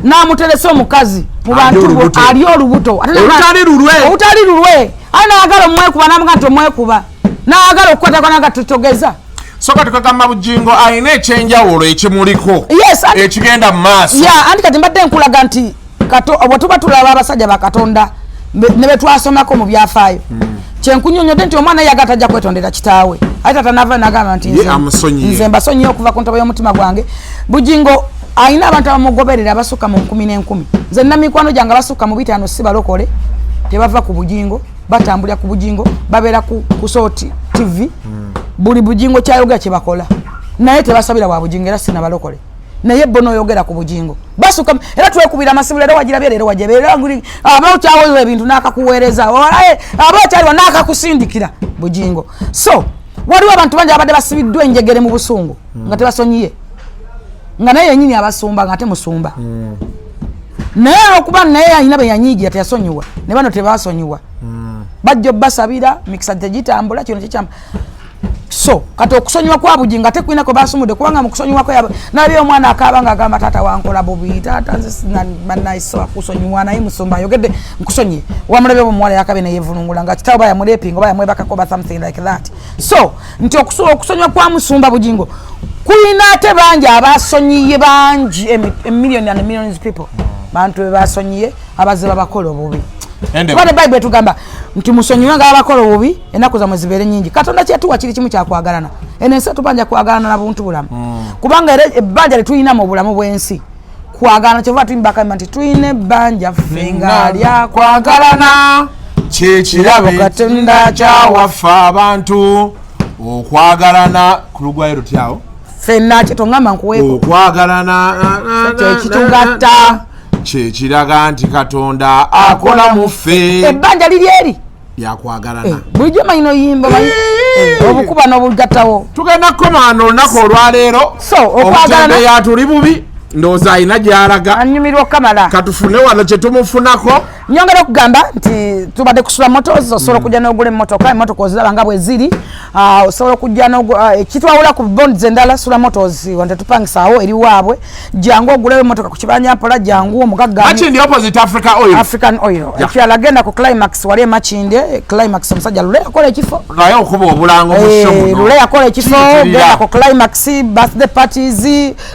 namuteresa omukazi mu Ali bantu olubuto. Ali olubuto. Ate Olutali lulwe. Olutali lulwe. Ate nayagala omwekuba, namuga nti omwekuba, nayagala okukwatako, naga tutogeza. So kati kagamba Bugingo alina ekyenjawulo ekimuliko Yes, ekigenda mu maaso. Ya, anti kati mbadde nkulaga nti bwe tuba tulaba abasajja ba Katonda ne betwasomako mu byafaayo, kyenkunyonyodde nti omwana yaga tajja kwetondera kitaawe, ate tata nava nagamba nti Ye amusonyiye. Nze mbasonyiye okuva ku ntobo y'omutima gwange. Bugingo alina abantu abamugoberera abasukka mu nkumi n'enkumi. Nze nina mikwano gyange abasukka mu 500, si balokole, tebava ku Bugingo, batambulira ku Bugingo, babeera ku Sooti TV. Buli Bugingo kyayogera kyebakola, naye tebasabira wa Bugingo, era sina balokole, naye bo noyogera ku Bugingo basuka. Era twekubira amasimu, leero wagirabye, leero wajebe, era aba okyawoza ebintu n'akakuweereza, aba okyaliwa n'akakusindikira Bugingo. So waliwo abantu bangi abadde basibiddwa enjegere mu busungu nga tebasonyiye, nga naye yenyini abasumba, nga ate musumba, naye olwokuba naye alina be yanyiigira, teyasonyiwa, ne bano tebasonyiwa, bajja obbasabira, mikisa tegitambula, kino kikyamba. So kati okusonyiwa kwa Bugingo ate kulina kwe basumudde, kubanga mu kusonyiwako nalabye omwana akaaba nga agamba, "Taata wankola bubi, taata, nze sina kusonyiwa, naye musumba ayogedde, nkusonyiye." Wamulabye omuwala yakabye neyevulungula nga kitaawe bayamurepinga oba yamwebakako oba something like that. So nti okusonyiwa kwa musumba Bugingo kulina ate bangi abasonyiye, bangi, million and millions people, bantu be basonyiye abazze babakola obubi. Anyway. Kuba ne Bayibuli etugamba nti musonyiwe nga abakola obubi, ennaku zammwe zibeere nyingi. Katonda kyetuwa kiri kimu, kyakwagalana. Eno ensi etubanja kwagalana na buntu bulamu, kubanga era ebbanja lyetulina mu bulamu bw'ensi kwagalana. Kyova tuyimbakamba nti tulina ebbanja ffe nga lyakwagalana. Kyekirabo Katonda kyawaffe abantu okwagalana ku lugwayo lutyawo. Ffenna kyetongamba nkuweeko. Okwagalana Kyekitugatta. Kyekiraga nti Katonda akola mu ffe. Ebbanja liri eri. Lyakwagalana. Bulijjo manyi noyimba obukuba n'obugattawo. Tugenda kukomaana olunaku olwaleero. So okwagalana Omutembeeyi tuli bubi, ndowooza alina gy'alaga. Anyumirwa okukamala. Katufune wano kyetumufunako. Nyongera okugamba nti tubadde kusula Motors. Osobola okujja n'ogula emmotoka, emmotoka oziraba nga bwe ziri. Osobola okujja ekitwawula ku bonds endala, Sula Motors wano tetupangisaawo, eri waabwe. Jangu oguleyo emmotoka ku kibanja mpola, jangu omugagga. Makindye opposite Africa Oil. African Oil. Ekirala, genda ku Climax wali emakindye Climax, omusajja Lule yakola ekifo. Naye okuba obulango mu show muno. Lule yakola ekifo. Kiyitirira. Genda ku Climax, birthday parties,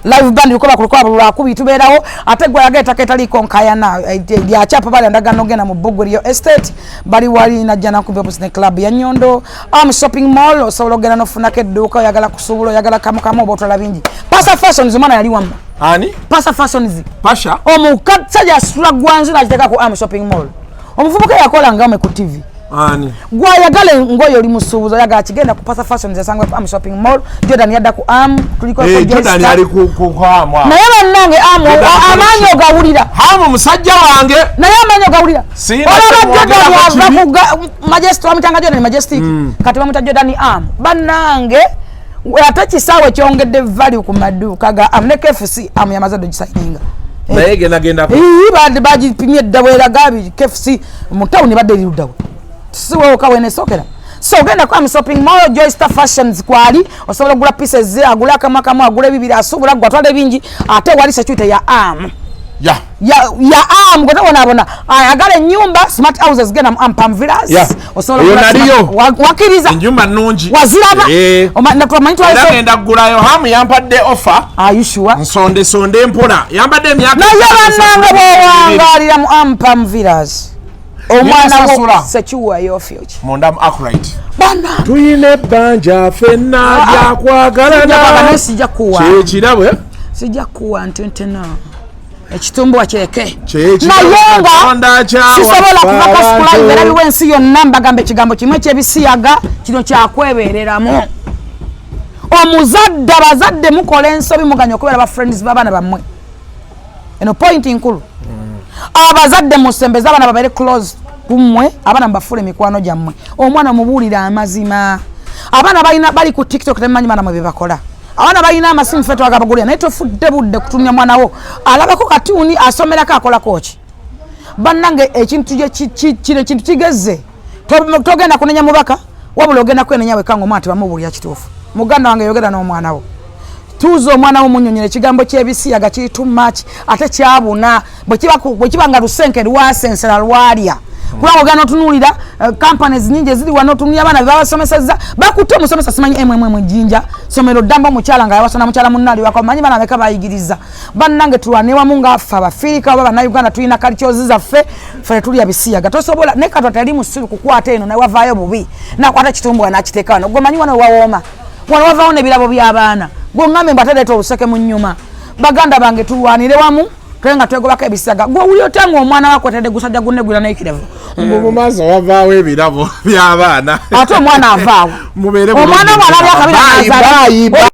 live band, lukoba ku lukoba buli lwakubiri tubeerawo. Ate gwe yaga ettaka etaliiko nkayana, lyakyapa, bali ndagaano, ogenda mu Bugwe Real Estate, bali wali najja nakumbi opposite ne club ya Nyondo am shopping mall. Osobola ogenda nofunako edduuka, oyagala kusuubula, oyagala kamukamu oba otwala bingi. Pasa Fashions, omwana yali wamma. Ani? Pasa Fashions. Pasha. Omusajja asitula gwanzu nakiteeka ku am shopping mall, omuvubuka yakola nga ku TV. Ani? Gwayagala engoye, oli musuubuzi, oyagala kigenda ku Pasa Fashions, esangwa ku am shopping mall. Jordan yadda ku am, tuliko. Jordan ali ku hamu awo. Naye bannange, am Jordan amaanyi ogawulira. Hamu musajja wange. Naye amaanyi ogawulira. Sirina Olaba kyemwogerako Jordan ava kibi. ku Majestic, bamutanga Jordan Majestic, kati bamuta Jordan am. Bannange, ate kisaawe kyongedde value ku maduuka ga am ne KFC. Am yamaze dde ogisayininga. Naye gendagenda. Ii, bagipimye dda, bweraga KFC mu tawuni badde eriruddawo, siwoka wenesokera. So ogenda ku am shopping mall, Joystar Fashions kwali, osobola okugula pieces, agula akamu akamu, agula ebibiri, asuubula gwe atwala ebingi. Ate wali security ya am ya am, gwe tobonaabona. Ayagala ennyumba, smart houses, genda mu Ampam Villas. Osobola Eyo okugula naliyo. Wakiriza? Enjumba nnungi. Waziraba? Natumanyi. Era ngenda kugulayo. Hamu yampadde offer. Are you sure? Nsonde sonde mpola, yampadde emyaka Naye bannange, bwowangaalira mu Ampam Villas, omwana wo Sasula. secure your future. Munda mu Akright. Bana. Tuyina ebbanja ffenna lyakwagalana. Sijja kuwa. Kyekirabo, eh? Sijja kuwa ntentena. Ekitumbuwa kireke. Naye nga sisobola kuva Kasuku Live era biwa ensi yonna, mbagamba ekigambo kimu ekyebisiyaga kino kyakwebeereramu. Omuzadde, abazadde mukola ensobi, muganya okubeera ba friends b'abaana bammwe. Eno point nkulu. Abazadde musembeze abaana babeere close kummwe, abaana mubafuule mikwano gyammwe. Omwana mubuulire amazima. Abaana balina bali ku TikTok, temumanyi baana mwe byebakola. Abaana balina amasimu, ffe twagabagulira, naye tofudde budde kutumya mwana wo alabako katuuni, asomerako, akolako ki. Bannange, ekintu kino ekintu kigeze. Togenda kunenya mubaka, wabula ogenda kwenenya wekka nga omwana tebamubuulira kituufu. Muganda wange, yogera n'omwana wo, tuuza omwana wo, munyonyera ekigambo ky'ebisiyaga kiri too much ate kyabuna. Bwe kiba nga lusenke lwasensera lwalya, kubanga ogenda otunuulira companies nyingi eziri wano, otunuulira abaana bebabasomesezza, bakutte omusomesa simanyi mmm Jjinja, somero ddamba, omukyala nga yawasa na mukyala munne ali waka, omanyi baana beka bayigiriza. Bannange, tulwane wamu ngaffe Abafirika oba Bannayuganda, tulina cultures zaffe, ffe tetulya bisiyaga. Tosobola naye Katwa tali musiru kukwata eno naye wavaayo bubi, nakwata kitumbwa nakiteeka wano. Gwe manyi wano wawooma, wano wavaawo n'ebirabo by'abaana. Gwe ŋŋambe mbu ate leeta oluseke mu nnyuma. Baganda bange, tulwanire wamu tule nga twegobako ebisiyaga. Gwe owulira otya nga omwana wakwetedde gusajja gunne gwira n'ekirevu? Mu maaso wavaawo ebirabo by'abaana. Ate omwana avaawo. Mubeere Omwana bulungi. bw'alabya akabira Bye, n'azaala. bye, bye.